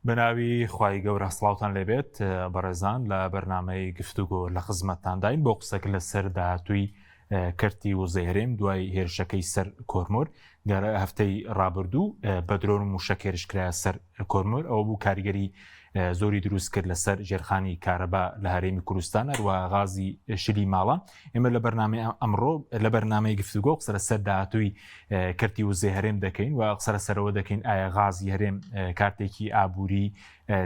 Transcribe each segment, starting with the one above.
بەناوی خوای گەورە سڵاوتان لێبێت بەڕێزان لە بەرنامەی گفتوگۆ لە خزمەتتانداین بۆ قسەکە لەسەر داهاتووی کەرتی وزەی هەرێم دوای هێرشەکەی سەر کۆرمۆر دیارە هەفتەی ڕابردوو بە درۆن و موشەک هێرش کرایە سەر کۆرمۆر ئەوە بوو کاریگەری زۆری دروست کرد لەسەر ژێرخانی کارەبا لە هەرێمی کوردستان هەروە غازی شلی ماڵان ئێمە لە بەرنامەی ئەمڕۆ لە بەرنامەی گفتوگۆ قسە لەسەر داهاتووی کەرتی وزەی هەرێم دەکەین و قسە لەسەرەوە دەکەین ئایا غازی هەرێم کارتێکی ئابووری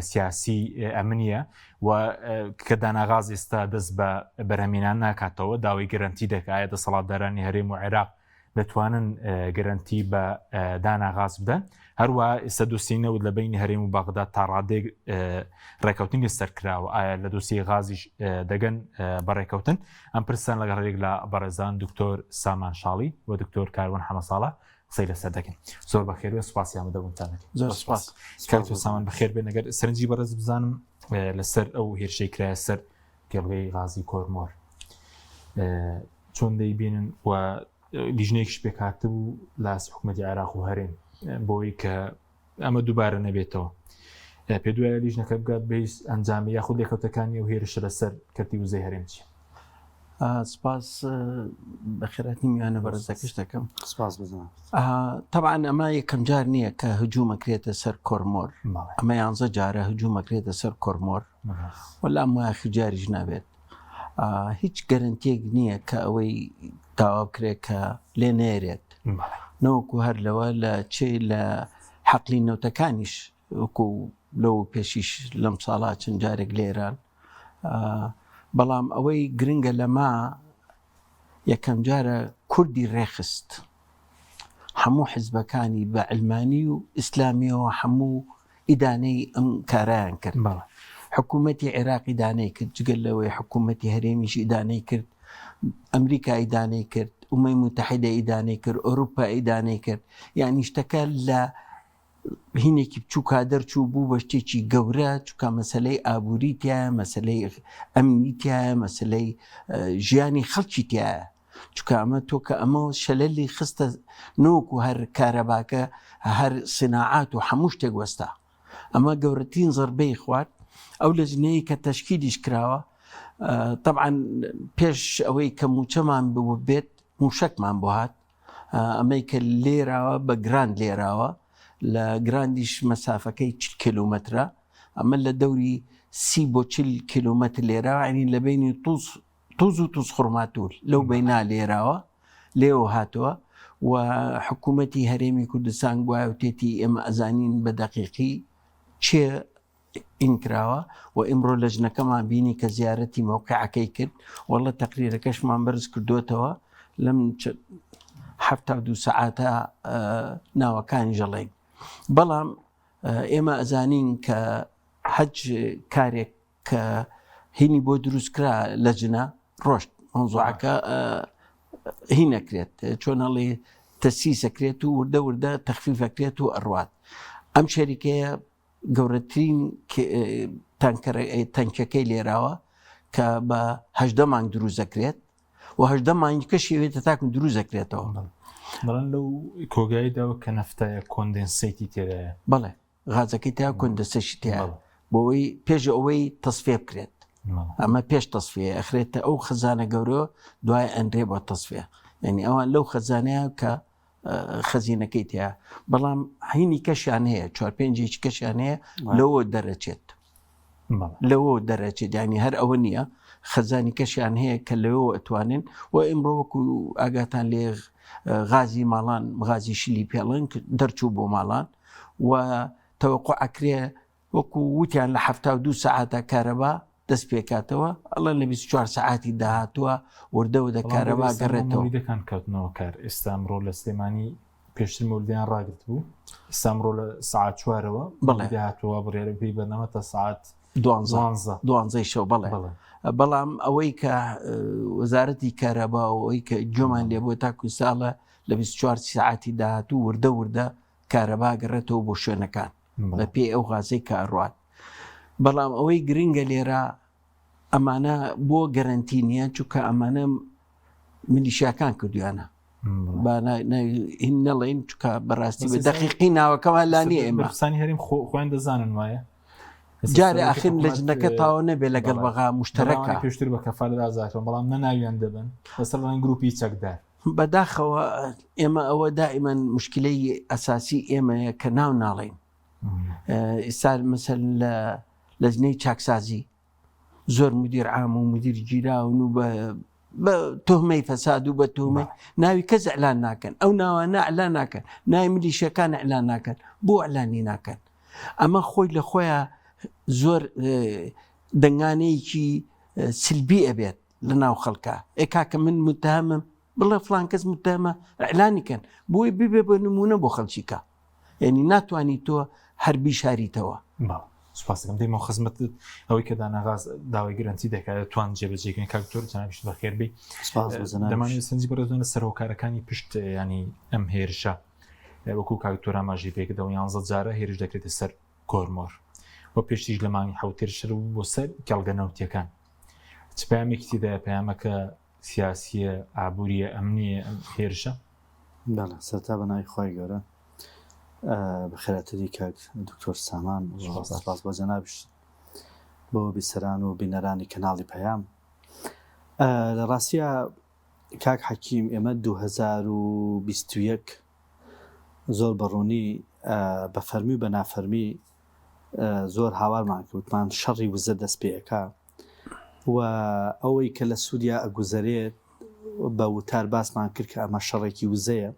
سیاسی ئەمنیە و کە داناغاز ئێستا دەست بە بەرهەمێنان ناکاتەوە داوای گەرەنتی دەکایە دەسەڵاتدارانی هەرێم و عێراق دەتوانن گەرەنتی بە داناغاز بدەن هەروە ئێستا دۆسی نەوت لە بینی هەرێم و بەغدا تا ڕادێک ڕێککەوتنی لەسەر کراوە ئایا لە دۆسی غازیش دەگەن بە ڕێککەوتن ئەم پرسان لەگەڵ هەرێک لە بەڕێزان دکتۆر سامان شاڵی و دکتۆر کاروان حەمەساڵە قسەی لەسەر دەکەین زۆر بەخێر بێن سوپاسی ئامادەبوونتان دەکەین زۆر سوپاس کاک سامان بەخێر بێن ئەگەر سەرنجی بەڕێز بزانم لەسەر ئەو هێرشەی کرایە سەر کێڵگەی غازی کۆرمۆر چۆن دەیبینن و لیژنەیەکیش پێکهاتبوو لاس حکوومەتی عێراق و هەرێم بۆی کە ئەمە دووبارە نەبێتەوە پێ دوایە لیژنەکە بگات بە هیچ ئەنجامی یاخود لێکەوتەکانی و هێرشە لەسەر کەرتی وزەی هەرێم چیە؟ سپاس بەخێراتنی میوانە بەڕێزەکەش دەکەم سپاس بزانم طبعا ئەمە یەکەم جار نییە کە هجوومەکرێتە سەر کۆرمۆر ئەمە یانزە جارە هجوومەکرێتە سەر کۆرمۆر وەلا ئەم جاریش نابێت هیچ گەرنتیەک نییە کە ئەوەی داوا بکرێت کە لێ نێرێت نەوەکو هەر لەوە لە چێ لە حەقلی نەوتەکانیش وەکو لەو پێشیش لەم ساڵا چەند جارێک لێران بەڵام ئەوەی گرنگە لەما یەکەم جارە کوردی ڕێخست هەموو حزبەکانی بە علمانی و ئیسلامیەوە هەموو ئیدانەی ئەم کارایان کرد حکوومەتی عێراق ئیدانەی کرد جگەل لەوەی حکوومەتی هەرێمیش ئیدانەی کرد ئەمریکا ئیدانەی کرد ئومەی متحدە ئیدانەی کرد ئەوروپا ئیدانەی کرد یعنی شتەکە لە هینێکی بچووکا دەرچوو بوو بە شتێکی گەورە چکە مەسلەی ئابووری تایە مەسلەی ئەمنی تایە مەسلەی ژیانی خەڵکی تایە چکە ئەمە تۆ کە ئەمە شەلەلی خستە نۆک و هەر کارەباکە هەر سناعات و هەموو شتێک وەستا ئەمە گەورەترین زربەی خوارد ئەو لەجنەیە کە تەشکیلیش کراوە طبعا پێش ئەوەی کە موچەمان بوو بێت موشکمان بۆ هات ئەمەی کە لێراوە بە گراند لێراوە لە گراندیش مەسافەکەی چ کیلومترە ئەمە لە دەوری سی بۆ چل کیلومتر لێراوە ینی لە بینی توز توز و توز خورماتول لەو بەینا لێراوە لێوە هاتووە و حکوومەتی هەرێمی کوردستان گوایەتێتی ئێمە ئەزانین بە دەقیقی چێ ئین کراوە و ئیمڕۆ لەجنەکەمان بینی کە زیارەتی مەوقعەکەی کرد واللە تەقریرەکەشمان بەرز کردوێتەوە لەم 72 سەعاتە ناوەکانی ژەڵێن بەڵام ئێمە ئەزانین کە حەج کارێک کە هینی بۆ دروستکرا لەجنە ڕۆشت مەوزوعەکە هی نەکرێت چۆن هەڵی تەسیسەکرێت و وردە وردە تەخفیفەکرێت و ئەڕوات ئەم شەریکەیە گەورەترین تەنکەکەی لێراوە کە بە هەدە مانگ دروست دەکرێت و هەدە مانگەکەشی ئەوێتە تاکو دروست دەکرێتەوە بەڵام لەو کۆگای داوە کە نەفتایە condensate ی تێدایە بەڵێ غازەکەی تا کۆندەسەشی تیا بۆەوەی پێش ئەوەی تەسفێ بکرێت ئەمە پێش تەسفێ ئەخرێتە ئەو خەزانە گەورە دوای ئەنرێ بۆ تەسفێ یعنی ئەوان لەو خەزانەیە کە خەزینەکەی تیا بەڵام هینی کەشیان هەیە چوار پێنجێکی کەشیان هەیە لەوە دەرەچێت لەوە دەرەچێت ینی هەر ئەوە نییە خەزانی کەشیان هەیە کە لەوە ئەتوانن و ئیمڕۆ وەکو ئاگاتان لێ غازی ماڵان غازی شلی پێڵنگ دەرچوو بۆ ماڵان و تەوەقع ئەکرێ وەکو وتیان لە 72 سەعاتە کارەبا دەست پێکاتەوە ئەڵێن لە 24 سەعاتی داهاتووە وردە وردە کارەبا گەڕێتەوە. مۆلیدەکان کەوتنەوە کار ئێستا ئەمڕۆ لە سلێمانی پێشتر مۆلیدەیان ڕاگرت بوو ئێستا ئەمڕۆ لە سەعات چوارەوە بەڵێ هاتووە بڕیارە پێی بەرنامە تا سەعات دوانزە دوانزەی شەو بەڵێ بەڵام ئەوەی کە وەزارەتی کارەبا و ئەوەی کە گوێمان لێ بووە تاکو ساڵە لە 24 سەعاتی داهاتوو وردە وردە کارەبا گەڕێتەوە بۆ شوێنەکان بە پێی ئەو غازەی کە ئەڕوات بەڵام ئەوەی گرنگە لێرە ئەمانە بۆ گەرنتی نییە چونکە ئەمانە میلیشیاکان کردویانە هین نەڵێن چکە بەڕاستی بە دەقیقی ناوەکەمان لا نیە ئێمە سانی هەریم خۆیان دەزانن وایە. جارێ ئاخر لەجنەکە تاوە نەبێ لەگەڵ بەغا مشتەرەکە پێشتر بە کەفالەت ئازادکران بەڵام نە ناویان دەبن لەسەر لایەن گروپی چەکدار. بەداخەوە ئێمە ئەوە دائیمەن مشکلەی ئەساسی ئێمەیە کە ناو ناڵێین. ئیستا مەسەل لە لەجنەی چاکسازی زۆر مدیر عام و مدیر گیراون و بە بە تۆهمەی فەساد و بە تۆمەی ناوی کەس ئەلان ناکەن ئەو ناوانە ئەلان ناکەن ناوی ملیشەکان ئەلان ناکەن بۆ ئەلانی ناکەن ئەمە خۆی لە خۆیان زۆر دەنگانەیەکی سلبی ئەبێت لە ناو خەڵکە ئێ کاکە من متهمم بڵێ فلان کەس متهمە ئەلانی کەن بۆی ببێ بە نمونە بۆ خەڵکیکە یعنی ناتوانانی تۆ هەر بیشاریتەوە. سپاسەکەم دێمەوە خزمەتت ئەوەی کە داناغاز داوای گرنتی دەکات توان جێبەجێکردن کاک دکتۆر جەنابیشت بەخێر بی دەمانەوێت سەرنجی بەڕێزان لەسەر هۆکارەکانی پشت ینی ئەم هێرشە وەکو کاک دکتۆر ئاماژەی پێکردەوە یانزە جارە هێرش دەکرێتە سەر کۆرمۆر و پێشتیش لە مانگی حەوت هێرش بوو بۆ سەر کێڵگە نەوتیەکان چ پەیامێکی تێدایە پەیامەکە سیاسیە ئابووریە ئەمنیە ئەم هێرشە؟ بەڵێ سەرتا بە ناوی خوای گەورە بەخێراتنی کاک دکتۆر سامان سپاس بۆ جەنابیش بۆ بیسەران و بینەرانی کەناڵی پەیام لە ڕاستە کاک حەکیم ئێمە 2021 زۆر بەڕوونی بە فەرمی و بە نافەرمی زۆر هاوارمان کرد وتمان شەڕی وزە دەست پێ ئەکا و ئەوەی کە لە سووریا ئەگوزەرێت بە وتار باسمان کرد کە ئەمە شەڕێکی وزەیە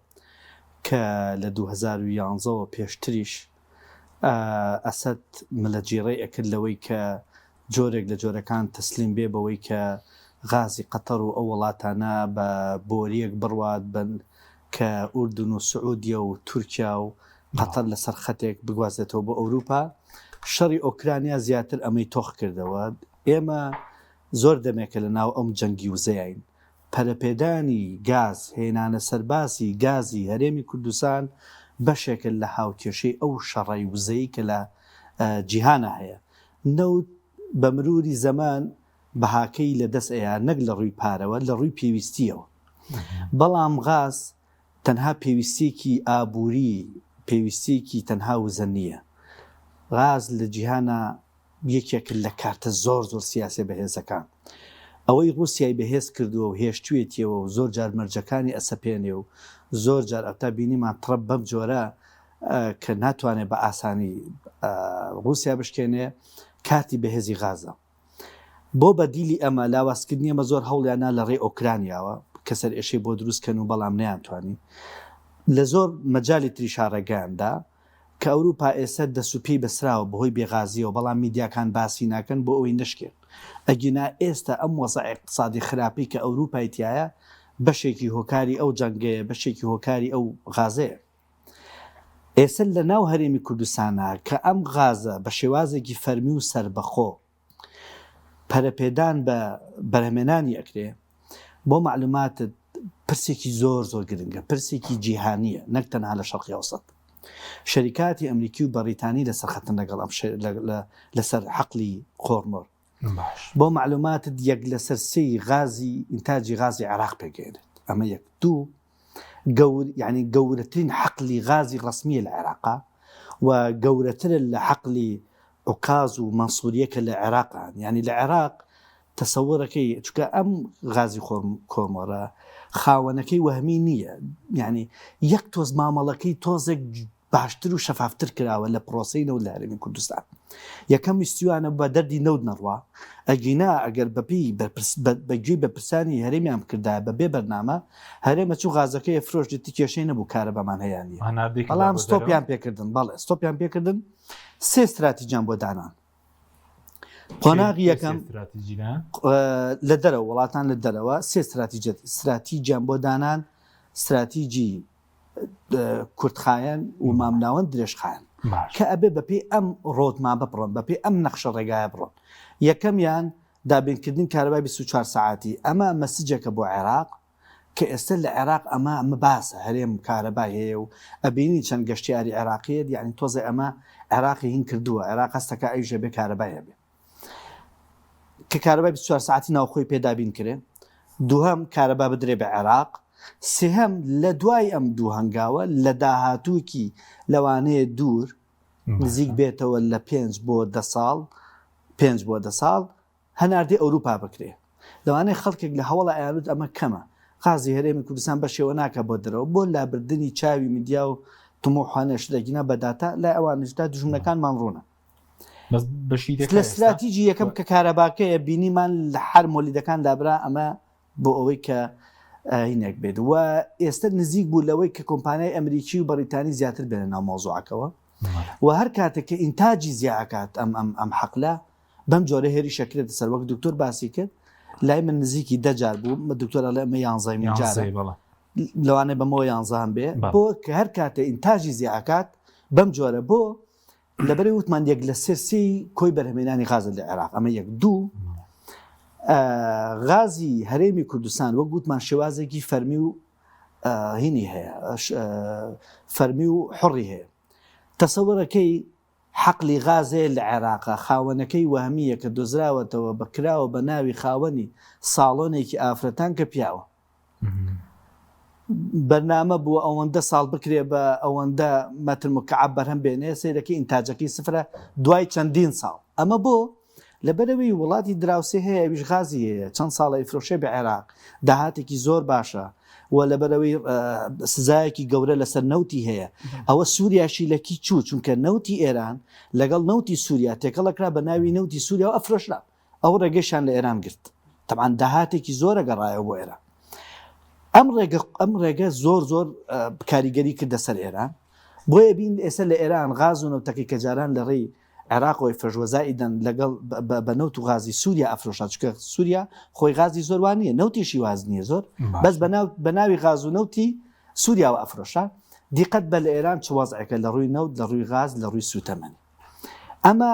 کە لە 2011ەوە پێشتریش ئەسەد ملەجیڕەی ئەکرد لەوەی کە جۆرێک لە جۆرەکان تەسلیم بێ بەوەی کە غازی قەتەر و ئەو وڵاتانە بە بۆرییەک بڕوات بن کە ئوردن و سعودیە و تورکیا و قەتەر لەسەر خەتێک بگوازێتەوە بۆ ئەوروپا. شەڕی ئۆکرانیا زیاتر ئەمەی تۆخ کردەوە. ئێمە زۆر دەمێکە لە ناو ئەم جەنگی وزەیاین. پەرەپێدانی گاز، هێنانە سەرباسی گازی هەرێمی کوردستان بەشێکە لە هاوکێشەی ئەو شەڕەی وزەی کە لە جیهانا هەیە. نەوت بە مروری زەمان بەهاکەی لە دەست ئەیا نەک لە ڕووی پارەوە لە ڕووی پێویستیەوە. بەڵام غاز تەنها پێویستیەکی ئابووری، پێویستیەکی تەنها وزە نییە. غاز لە جیهانا یەکێکە لە کارتە زۆر زۆر سیاسیە بەهێزەکان. ئەوەی ڕووسیای بەهێز کردووە و هێشتوویەتیەوە و زۆر جار مەرجەکانی ئەسەپێنێ و زۆر جار ئەوتا بینیمان تڕەمپ بەم جۆرە کە ناتوانێ بە ئاسانی ڕووسیا بشکێنێ کارتی بەهێزی غازە. بۆ بەدیلی ئەمە، لاوازکردنی ئەمە زۆر هەوڵیان نا لە ڕێی ئۆکرانیاوە کە سەرئێشەی بۆ دروست کەن و بەڵام نەیانتوانی. لە زۆر مەجالی تریشا ڕێگەیان دا کە ئەوروپا ئێستا دەس و پێی بەسراوە بەهۆی بێ غازیەوە بەڵام میدیاکان باسی ناکەن بۆ ئەوەی نەشکێن. ئەگینا ئێستا ئەم وەزعە ئیقتسادی خراپەی کە ئەوروپای تیایە بەشێکی هۆکاری ئەو جەنگەیە، بەشێکی هۆکاری ئەو غازەیە. ئێستا لە ناو هەرێمی کوردستانا کە ئەم غازە بە شێوازێکی فەرمی و سەربەخۆ پەرەپێدان بە بەرهەمێنانی ئەکرێ، بۆ مەعلوماتت پرسێکی زۆر زۆر گرنگە، پرسێکی جیهانییە نەک تەنها لە شەرقی ئەوسەت. شەریکاتی ئەمریکی و بەڕیتانی لەسەر خەتن لەگەڵ ئەم لەسەر حەقلی قۆرمۆر. بۆ مەعلوماتت یەک لەسەر سێی غازی ئینتاجی غازی عێراق پێگەیەنێت. ئەمە یەک. دوو، گەور یانی گەورەترین حەقلی غازی ڕەسمیە لە عێراقا و گەورەترە لە حەقلی عوکاز و مەنسوریە کە لە عێراقان یانی لە عێراق تەسەورەکەی چونکە ئەم غازی خۆر کۆمۆرە خاوەنەکەی وەهمی نییە یعنی یەک تۆز مامەڵەکەی تۆزێک باشتر و شەفافتر کراوە لە پرۆسەی نەوت لە هەرێمی کوردستان. یەکەم ویستویانە بە دەردی نەوت نەڕوا، ئەگینا ئەگەر بەپێی بە گوێی بەرپرسانی هەرێمیان بکردایە بە بێ بەرنامە، هەرێم ئەچوو غازەکەی ئەفرۆشت ئیتر کێشەی نەبوو کارەبامان هەیە یان نییە. بەڵام ستۆپیان پێکردن، بەڵێ ستۆپیان پێکردن، سێ ستراتیجیان بۆ دانان. قۆناغی یەکەم لە دەرەوە وڵاتان لە دەرەوە سێ ستراتیجیان بۆ دانان، ستراتیجی کورتخایەن و مامناوەند درێژخایەن کە ئەبێ بەپێی ئەم ڕۆدماپە بڕۆن بەپێی ئەم نەخشە ڕێگایە بڕۆن یەکەمیان دابینکردن کارەبای 24 سەعاتی ئەمە مەسجێکە بۆ عێراق کە ئێستا لە عێراق ئەمە ئەمە باسە هەرێم کارەبای هەیە و ئەبینی چەند گەشتیاری عێراقیت یعنی تۆزێ ئەمە عێراقی هین کردووە عێراق هەستەکە ئەویش ئەبێ کارەبای هەبێ کە کارەبای 24 ساعتی ناوخۆی پێ دابین کرێ دووهەم کارەبا بدرێ بە عێراق سێهەم لە دوای ئەم دوو هەنگاوە لە داهاتووکی لەوانەیە دوور نزیک بێتەوە لە پێنج بۆ دە ساڵ پێنج بۆ دە ساڵ هەناردەی ئەوروپا بکرێ. لەوانەیە خەڵکێک لە هەوەڵا ئەیانوت ئەمە کەمە، غازی هەرێمی کوردستان بەشێوە ناکا بۆ دەرەوە، بۆ لابردنی چاوی میدیا و تموح هەنێ شتێک نا بە داتا لای ئەوانیشدا دوژمنەکانمان ڕوونە. بەس بەشی دەکا لە ئێستا؟ ستراتیجی یەکەم کە کارەباکەیە بینیمان لە هەر مۆلیدەکان لابرا ئەمە بۆ ئەوەی کە هینێک بێت و ئێستا نزیک بوو لەوەی کە کۆمپانیای ئەمریکی و بەڕیتانی زیاتر بێنە ناو مەوزوعەکەوە و هەر کاتێک کە ئینتاجی زیاکات ئەم ئەم ئەم حەقلە بەم جۆرە هێریش ئەکرێتە سەر وەک دکتۆر باسی کرد لای من نزیکی دە جار بوو دکتۆر ئەڵێ ئەمە یانزەیمین جارە لەوانەیە بەمەوە یانزەهەم بێ بۆ کە هەر کاتێ ئینتاجی زیاکات بەم جۆرە بۆ لەبەری وتمان یەک لە سێ کۆی بەرهەمێنانی غازە لە عێراق ئەمە یەک دوو غازی هەرێمی کوردستان وەک گوتمان شێوازێکی فەرمی و هینی هەیە فەرمی و حڕی هەیە تەسەوەرەکەی حەقلی غازێ لە عێراقە خاوەنەکەی وەهمییە کە دۆزراوەتەوە بە کراوە بە ناوی خاوەنی ساڵۆنێکی ئافرەتان کە پیاوە بەرنامە بووە ئەوەندە ساڵ بکرێ بە ئەوەندە مەتر مکعب بەرهەم بێنێ سەیرەکەی ئینتاجەکەی سفرە دوای چەندین ساڵ ئەمە بۆ لەبەرئەوەی وڵاتی دراوسێ هەیە ئەویش غازی هەیە چەند ساڵە ئەیفرۆشێ بە عێراق داهاتێکی زۆر باشە و لەبەرئەوەی سزایەکی گەورە لەسەر نەوتی هەیە ئەوە سووریاشی لەکی چوو چونکە نەوتی ئێران لەگەڵ نەوتی سووریا تێکەڵەکرا بە ناوی نەوتی سووریا و ئەفرۆشرا ئەو ڕێگەشان لە ئێران گرت تەبعەن داهاتێکی زۆرە گەڕایەوە بۆ ئێران ئەم ڕێگە ئەم ڕێگە زۆر زۆر کاریگەری کردە سەر ئێران بۆیە بین ئێستا لە ئێران غاز و نەوتەکەی کە جاران لە ڕێی عێراق ئەوەی فرۆشت وە زائیدەن لەگەڵ بە نەوت و غازی سووریا ئەفرۆشا چونکە سووریا خۆی غازی زۆر وان نییە نەوتیشی واز نییە زۆر بەس بە ناوی غاز و نەوتی سووریاوە ئەفرۆشا دیقەت بە لە ئێران چ وەزعێکە لە ڕووی نەوت لە ڕووی غاز لە ڕووی سووتەمەنی ئەمە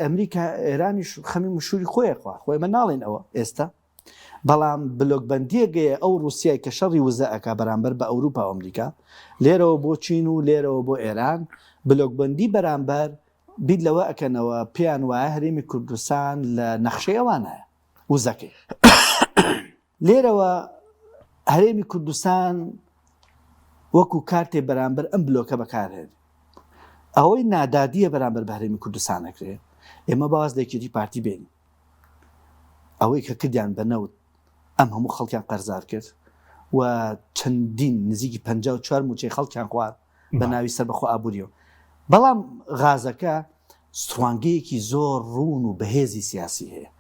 ئەمریکا ئێرانیش خەمی مشوری خۆیە خوا خۆی ئەمە ناڵێن ئەوە ئێستا بەڵام بلۆکبەندییەگەیە ئەو ڕووسیای کە شەڕی وزە ئەکا بەرامبەر بە ئەوروپا و ئەمریکا، لێرەوە بۆ چین و لێرەوە بۆ ئێران، بلۆکبەندی بەرامبەر بیر لەوە ئەکەنەوە پێیان وایە هەرێمی کوردستان لە نەخشەی ئەوانایە وزەکەی. لێرەوە هەرێمی کوردستان وەکو کارتێ بەرامبەر ئەم بلۆکە بەکارهێنێ. ئەوەی نادادییە بەرامبەر بە هەرێمی کوردستان ئەکرێ، ئێمە با واز لە یەکێتی پارتی بێنین. ئەوەی کە کردیان بە نەوت ئەم هەموو خەڵکیان قەرزار کرد و چەندین نزیکی 54 موچەی خەڵکیان خوارد بە ناوی سەربەخۆ ئابووریەوە بەڵام غازەکە ستوانگەیەکی زۆر ڕوون و بەهێزی سیاسی هەیە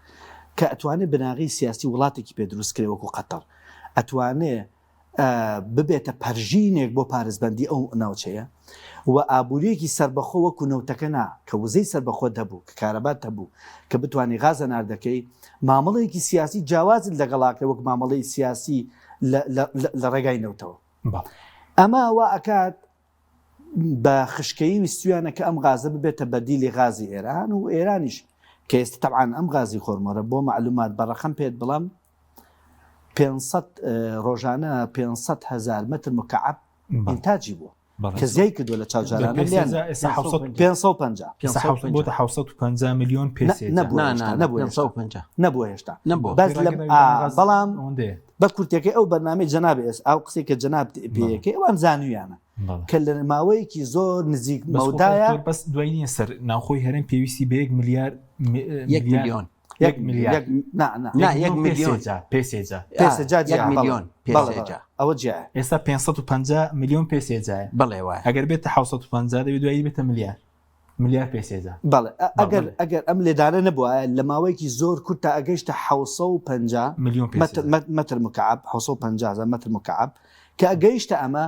کە ئەتوانێت بناغی سیاسی وڵاتێکی پێ دروست کرێ وەکو قەتەر ئەتوانێ ببێتە پەرژینێک بۆ پارێزبەندی ئەو ناوچەیە و ئابوورییەکی سەربەخۆ وەکو نەوتەکە نا، کە وزەی سەربەخۆت هەبوو، کە کارەبات هەبوو، کە بتوانی غاز هەناردەکەی، مامەڵەیەکی سیاسی جیاوازت لەگەڵا کرێ وەک مامەڵەی سیاسی لە ڕێگای نەوتەوە. ئەمە وا ئەکات بە خشکەیی ویستویانە کە ئەم غازە ببێتە بەدیلی غازی ئێران و ئێرانیش کە ئێستا تەبعەن ئەم غازی خۆرمۆرە بۆ مەعلومات بە ڕەقەم پێت بڵێم 500 ڕۆژانە 500 هزار متر مکعب ئینتاجی بووە کە زیای کردووە لە چاوجارانە 550 بۆتە 750 میلیۆن پێ نەبوو هێشتا بەس بەڵام بە کورتەکەی ئەو بەرنامەی جەنابی ئێس ئەو قسەی کە جەناب پێیەکەی ئەوان زانویانە کە لە ماوەیەکی زۆر نزیک مەودایە بەس دوای نیە سەر ناوخۆی هەرێم پێویستی بە یەک ملیار یەک میلیۆن یەک ملیار یەک میلیۆن پێ سێجا یەک میلیۆن پێ ئەوە جیا ئێستا 550 میلیۆن پێ سێجایە بەڵێ وایە ئەگەر بێتە 750 دەبێت دوایی بێتە ملیار ملیار پێ سێجا. بەڵێ ئەگەر ئەگەر ئەم لێدانە نەبوایە لە ماوەیەکی زۆر کورت تا ئەگەیشتە 750 ملیۆن پێ مەتر مەتر مکعب 750 هەزار مەتر مکعب کە ئەگەیشتە ئەمە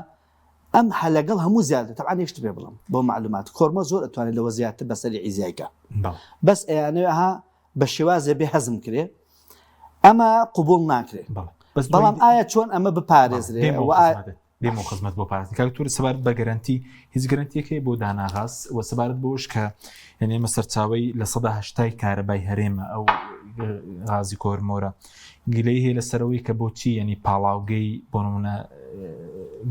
ئەم هە لەگەڵ هەموو زیادە تەبعەن یەک شت پێ بڵێم بۆ مەعلومات کۆرمۆ زۆر ئەتوانێت لەوە زیاتر بە سەریعی زیای کا بەس ئەیانەوێ ها بە شێوازێ بێ هەزم کرێ ئەمە قوبوڵ ناکرێ بەڵام ئایا چۆن ئەمە بپارێزرێ دێمەوە خزمەت بۆ پارتی کاک تور سەبارەت بە گەرەنتی هیچ گەرەنتیەک هەیە بۆ داناغاز و سەبارەت بۆش کە یعنی ئێمە سەرچاوی لە سەدا هەشتای کارەبای هەرێمە ئەو غازی کۆرمۆرە گلەی هەیە لەسەرەوەی کە بۆچی ینی پاڵاوگەی بۆ نمونە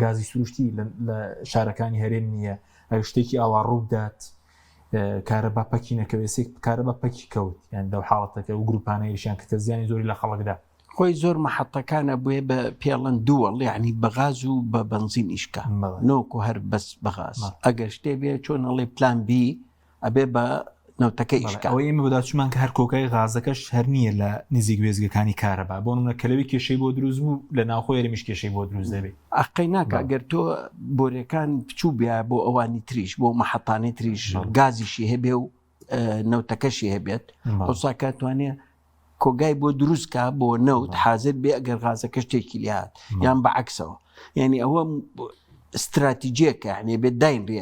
گازی سروشتی لە شارەکانی هەرێم نییە ئەگەر شتێکی ئاوا ڕووبدات کارەبا پەکی نەکەوێت سێک کارەبا پەکی کەوت یان لەو حاڵەتەکە و گروپانە ئیشیان کە زیانی زۆری لە خەڵکدا. خۆی زۆر مەحەتەکانە بۆیە بە پێڵەن دووەڵ یعنی بە غاز و بە بەنزین ئیشکا نۆکو هەر بەس بە غاز ئەگەر شتێ بێ چۆن ئەڵێ plan B ئەبێ بە نەوتەکە ئیشکا. ئەوەی ئێمە بەداچوومان کە هەر کۆگای غازەکەش هەر نییە لە نزیک وێستگەکانی کارەبا بۆ نمونە کە لەوێ کێشەی بۆ دروست بوو لە ناوخۆی هەرێمیش کێشەی بۆ دروست دەبێ. ئەقەی ناکا گەر تۆ بۆرێکان بچوو بیا بۆ ئەوانی تریش بۆ مەحەتانەی تریش گازیشی هەبێ و نەوتەکەشی هەبێت ئەوسا کاتوانێ کۆگای بۆ دروست کا بۆ نەوت حاضر بێ ئەگەر غازەکە شتێکی لات یان بەعکسەوە یعنی ئەوە استراتیجیەکە یعنی بێت داینرێ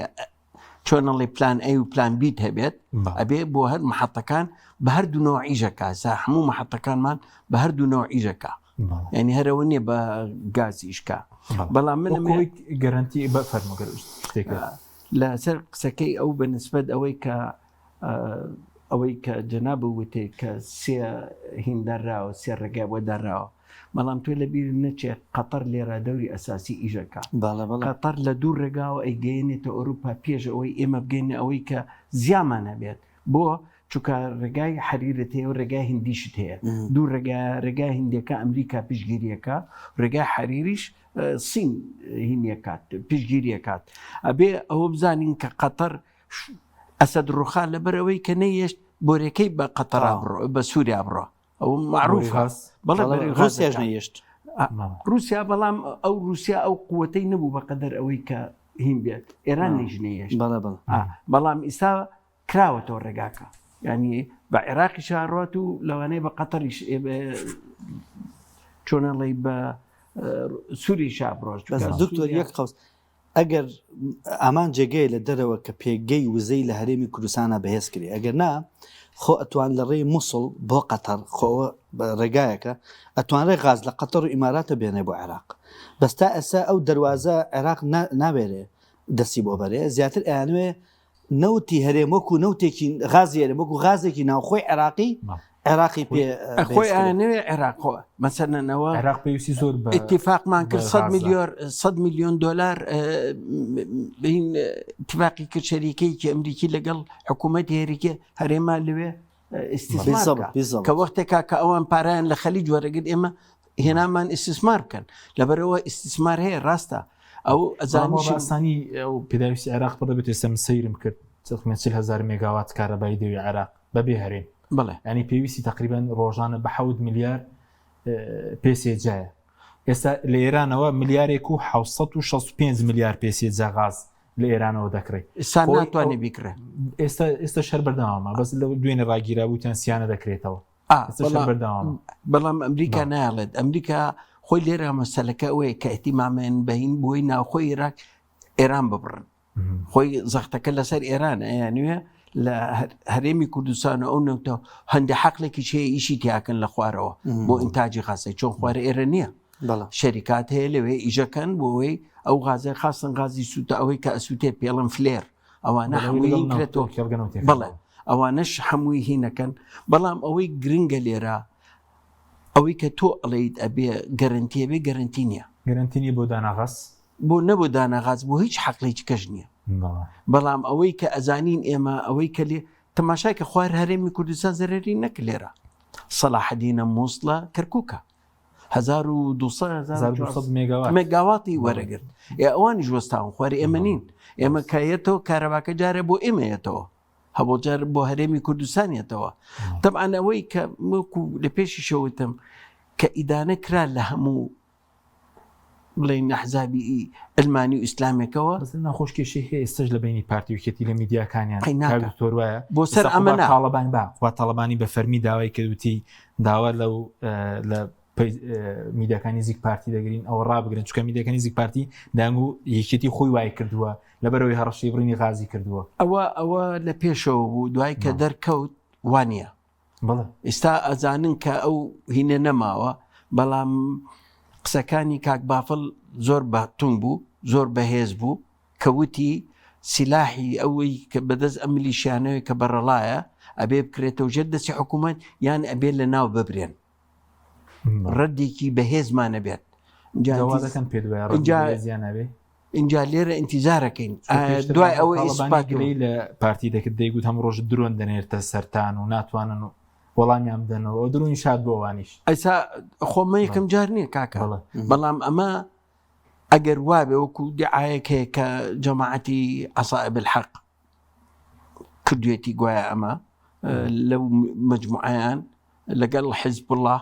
چۆنەڵی plan A و plan B ت هەبێت ئەبێ بۆ هەر محەتەکان بە هەردوو نەوە ئیژەکە سا هەموو محەتەکانمان بە هەردوو نەوە ئیژەکە یعنی هەرەوە نییە بە گاز ئیشکا بەڵام من گەرنتی بە فەرمەگەر شتێکە لەسەر قسەکەی ئەو بە نسبەت ئەوەی کە ئەوەی کە جەناب وتێ کە سێ هین دەراوە سێ ڕێگای بۆ دەراوە بەڵام تۆ لە بیر نەچێت قەتەر لێرە دەوری ئەساسی ئیژەکە قەتەر لە دوو ڕێگاوە ئەیگەیەنێتە ئەوروپا پێش ئەوەی ئێمە بگەینە ئەوەی کە زیامان هەبێت بۆ چونکە ڕێگای حەریرت هەیە و ڕێگای هندیشت هەیە دوو ڕێگا ڕێگای هندەکە ئەمریکا پشگیریەکە ڕێگای حەریریش سین هینیەکات پشگیریەکات ئەبێ ئەوە بزانین کە قەتەر ئەسەد ڕوخا لەبەرەوەی کە نەیەشت بۆرەکەی بە قەتەرا بڕۆ بە سووریا بڕۆ ئەو معروف بەڵێ ڕوسیاش نەیشت رووسیا بەڵام ئەو رووسیا ئەو قوتەی نەبوو بەقەدەر ئەوەی کە هین بێت ئێران نیش نەیشت بەڵام ئیسا کراوەتەوە ڕێگاکە ینی بە عێراقی شاڕات و لەوانەیە بە قەتەریش چۆنەڵی بە سووری شا بڕۆژ دکتۆر یەک قوس ئەگەر ئامان جێگەیە لە دەرەوە کە پێگەی وزەی لە هەرێمی کوردستانە بەهێز کرێ ئەگەر نا خۆ ئەتوان لە ڕێی موسڵ بۆ قەتەر خۆ ڕێگایەکە ئەتوانرێ غاز لە قەتەر و ئیماراتە بێنێ بۆ عێراق بەس تا ئێستا ئەو دەروازە عێراق ناوێرێ دەستی بۆ بەرێ زیاتر ئەیانوێ نەوتی هەرێم وەکو نەوتێکی غازی هەرێم وەکو غازێکی ناوخۆی عێراقی عێراقی پێ خۆی ئەیانەوێ عێراق خۆ مەسەلەنەوە عێراق پێویستی زۆر بە اتفاقمان کرد 100 میلیۆن 100 میلیۆن دلار بین اتفاقی کرد شەریکەیەکی ئەمریکی لەگەڵ حکوومەتی هەریکە هەرێما لەوێ استثمار کە وەختێکا کە ئەوان پارەیان لە خەلیج وەرەگرت ئێمە هێنامان ئیسیسمار بکەن لەبەرەوە ئیسیسمار هەیە ڕاستە ئەو ئەزانیشانی ئەو پێداویستی عێراق پڕ دەبێت ئێستا من سەیرم کرد تقریبا 40 هزار مێگاوات کارەبای دەوی عێراق بەبێ هەرێم بڵێ ینی پێویستی تقریبا ڕۆژانە بە حەوت ملیار پێ سێجایە ئێستا لە ئێرانەوە ملیارێک و 665 ملیار پێ سێجا غاز لە ئێرانەوە دەکڕێت ئێستا ناتوانێت بیکڕێ ئێستا ئێستا شەر بەردەوامە بەس لە دوێنێ ڕاگیرا بووتیان سیانە دەکرێتەوە بەڵام ئەمریکا نایڵێت ئەمریکا خۆی لێرە مەسەلەکە ئەوەیە کە ئەتیمامێن بەین بۆی ناوخۆی عێراق ئێران ببڕن خۆی زەختەکە لەسەر ئێران ئەیانوێ لە هەرێمی کوردستان و ئەو نەوتە هەندێک حەقلێکی هەیە ئیشی تیاکەن لە خوارەوە بۆ ئینتاجی غازی چۆن خوارە ئێرە نییە شەریکات هەیە لەوێ ئیژەکەن بۆەوەی ئەو غازە خاستن غازی سووتە ئەوەی کە ئەسووتێ پێڵم flare ئەوانە هەمووی کرێتەوە بەڵێ ئەوانەش هەمووی هینەکەن بەڵام ئەوەی گرنگە لێرە ئەوەی کە تۆ ئەڵێیت ئەبێ گەرنتیە بێ گەرنتی نییە گەرنتی نیە بۆ داناغاز بۆ نەبوو داناغاز بۆ هیچ حەقلێکی کەش نییە بەڵام ئەوەی کە ئەزانین ئێمە ئەوەی کە لێ تەماشای کە خوار هەرێمی کوردستان زەرەری نەک لێرە سەلاحەدینە مووسڵە کەرکووکە 1200 مێگاواتی وەرەگرت ئێ ئەوانیش وەستاون خوارێ ئێمە نین ئێمە کایەتەوە کارەباکە جارێ بۆ ئێمەیەتەوە هەبۆ جار بۆ هەرێمی کوردستانیەتەوە تەبعەن ئەوەی کە وەکو لە پێشی شەوتم کە ئیدانە کرا لە هەموو بڵێین ئەحزابی علمانی و ئیسلامێکەوە بەس ناخۆش کێشەی هەیە ئێستاش لە بینی پارتی و یەکێتی لە میدیاکانیان قەی ناکا. کاک دکتۆر وایە بۆ سەر ئێستا ئەمە قوباد نا. تاڵەبانی با قوباد تاڵەبانی بە فەرمی داوای کرد وتی داوا لەو اه، لە پەی- اه، میدیاکانی نزیک پارتی دەگرین ئەوە ڕابگرن چونکە میدیاکانی نزیک پارتی دەنگ و یەکێتی خۆی وای کردووە لەبەرەوەی هەڕەشەی بڕینی غازی کردووە ئەوە ئەوە لە پێشەوە بوو دوای کە بەڵێ. دەرکەوت وانە بەڵێ. ئیستا ئەزانن کە ئەو هینە نەماوە بەڵام قسەکانی کاک بافڵ زۆر بە تونگ بوو زۆر بەهێز بوو کە وتی سیلاحی ئەوەی کە بەدەست ئەم ملیشیانەوەی کە بەڕەڵایە ئەبێ بکرێتەوە ژێر دەستی حکوومەت یان ئەبێ لە ناو ببرێن ڕەدێکی بەهێزمانە بێت دەکەن پێ دوای ئینجا لێرە ئینتیزارەکەین دوای ئەوە ئیسپات گلەی لە پارتی دەکرد دەیگوت هەم ڕۆژ درۆن دەنێرتە سەرتان و ناتوانن و وەڵامیان بدەنەوە ئەو درونی شاد بۆ ئەوانیش. ئەیسا خۆ مە یەکەم جار نییە کاکە بەڵام ئەمە ئەگەر وابێ وەکو دیعاەیەک هەیە کە جەماعەتی عەسائب الحەق کردوێتی گوایە ئەمە لەو مجموعیان لەگەڵ حزب الله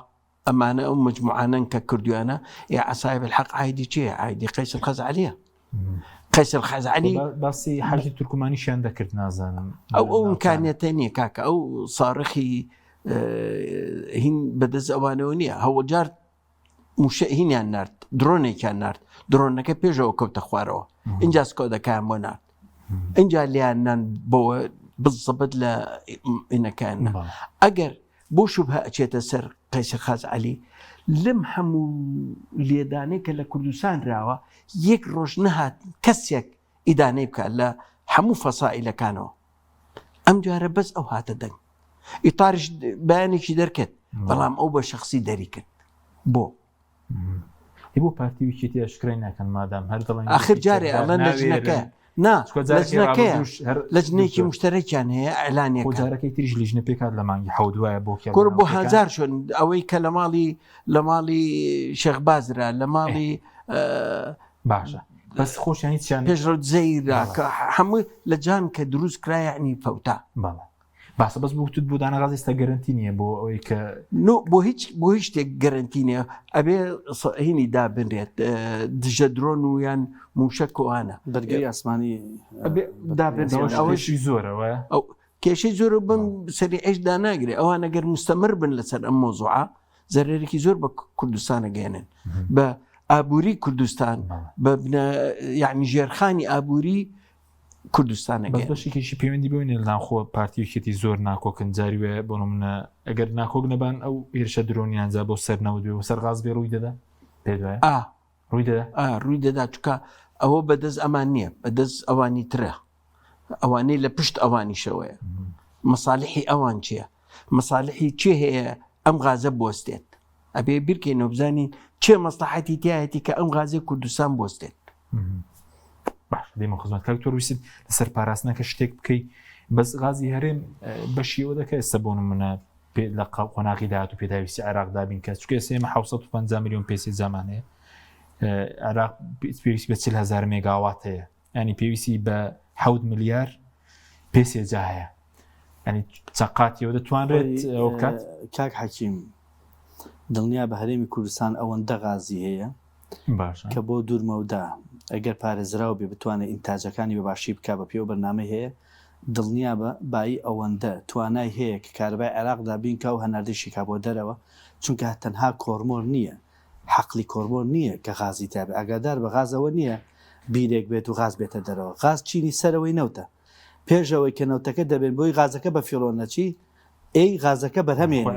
ئەمانە ئەو مجموعانەن کە کردویانە یا عەسائب الحەق عایدی چیە عایدی قەیس الخەزعەلیە قەیس الخەزعەلی باسی حەجی تورکمانیشیان دەکرد نازانم ئەو ئەو ئیمکانیەتە نییە کاکە ئەو ساڕخی هین بەدەست ئەوانەوە نییە هەوڵجار موشە هینیان نرد درۆنێکیان نرد درۆنەکە پێشەوە کەوتە خوارەوە اینجا سکۆدەکان بۆ نرد اینجا لیان نان بۆ بزەبت لە ئینەکان ئەگەر بۆ شوبهە ئەچێتە سەر قەیس خەزعەلی؟ لەم هەموو لێدانەی کە لە کوردستان دراوە یەک ڕۆژ نەهات کەسێک ئیدانەی بکات لە هەموو فەسائیلەکانەوە ئەم جارە بەس ئەو هاتە دەنگ ئیتاریش بەیانێکی دەرکرد بەڵام ئەو بە شخصی دەری کرد بۆ ئی بۆ پارتی و یەکێتی ئاشکرای ناکەن مادام هەر دەڵێن ئاخر جارێ ئەڵێن لەجنەکە نا لەجنەکەیە لەجنێکی مشتەرەکیان هەیە ئەلانێک جارەکەی تریش لیژنە پێکات لە مانگی حەوت وایە بۆ کۆر بۆ هەزار شوێن ئەوەی کە لە ماڵی لە ماڵی شێخ بازرا لە ماڵی باشە بەس خۆشیان هیچیان پێشڕەو زەیرا کە هەموو لە جان کە دروست کرا یعنی فەوتا بەڵێ باشە بەس بوتت بۆ دانە غاز ئێستا گەرنتی نییە بۆ ئەوەی کە نۆ بۆ هیچ بۆ هیچ شتێک گەرنتی نییە ئەبێ هینی دابنرێت دژە درۆن و یان موشە کۆوانە بەرگری ئاسمانی دابنرێت ئەوەشی زۆرەوە ئەو کێشەی زۆر بم سەری عیش داناگرێ ئەوان ئەگەر مستەمر بن لەسەر ئەم مۆزوعە زەرەرێکی زۆر بە کوردستانە گەێنن بە ئابووری کوردستان بە یعنی ژێرخانی ئابووری کوردستانە بەس بەشێکیشی پەیوەندی بەوە نیە لەناوخۆ پارتی و یەکێتی زۆر ناکۆکن جاری وایە بۆ نمونە ئەگەر ناکۆک نەبان ئەو هێرشە درۆنیان جا بۆ سەر نەوت بێ و سەر غاز بێ ڕووی دەدا پێت وایە ئا ڕووی دەدا ئا ڕووی دەدا چونکە ئەوە بەدەست ئەمان نییە بەدەست ئەوانی ترە ئەوانەی لە پشت ئەوانیشەوەیە مەسالحی ئەوان چییە مەسالحی چێ هەیە ئەم غازە بوەستێت ئەبێ بیرکەینەوە بزانین چێ مەسلحەتی تایەتی کە ئەم غازەی کوردستان بوەستێت باش دێمە خزمەت کاک تۆر ویست لەسەر پاراستنەکە شتێک بکەی بەس غازی هەرێم بەشیەوە دەکە ئێستا بۆ نمونە لە قۆناغی داهات و پێداویستی عێراق دابین کە چکە ئێستا ئێمە 750 میلیۆن پێ سێجامان هەیە عێراق پێویستی بە 40 هزار مێگاوات هەیە ینی پێویستی بە 7 ملیار پێ سێجا هەیە ینی چەقاتیەوە دەتوانرێت ئەو بکات کاک حەکیم دڵنیا بە هەرێمی کوردستان ئەوەندە غازی هەیە باشە کە بۆ دوور مەودا ئەگەر پارێزراو بێ بتوانێت ئینتاجەکانی بە باشی بکا بە پێی ئەو بەرنامەی هەیە دڵنیابە بایی ئەوەندە توانای هەیە کە کارەبای عێراق دابین کا و هەناردەیشی کا بۆ دەرەوە چونکە تەنها کۆرمۆر نییە حەقلی کۆرمۆر نییە کە غازی تیا بێ ئاگادار بە غاز ئەوە نییە بیرێک بێت و غاز بێتە دەرەوە غاز چینی سەرەوەی نەوتە پێش ئەوەی کە نەوتەکە دەبێن بۆی غازەکە بە فیڕۆ نەچی ئەی غازەکە بەرهەمێنی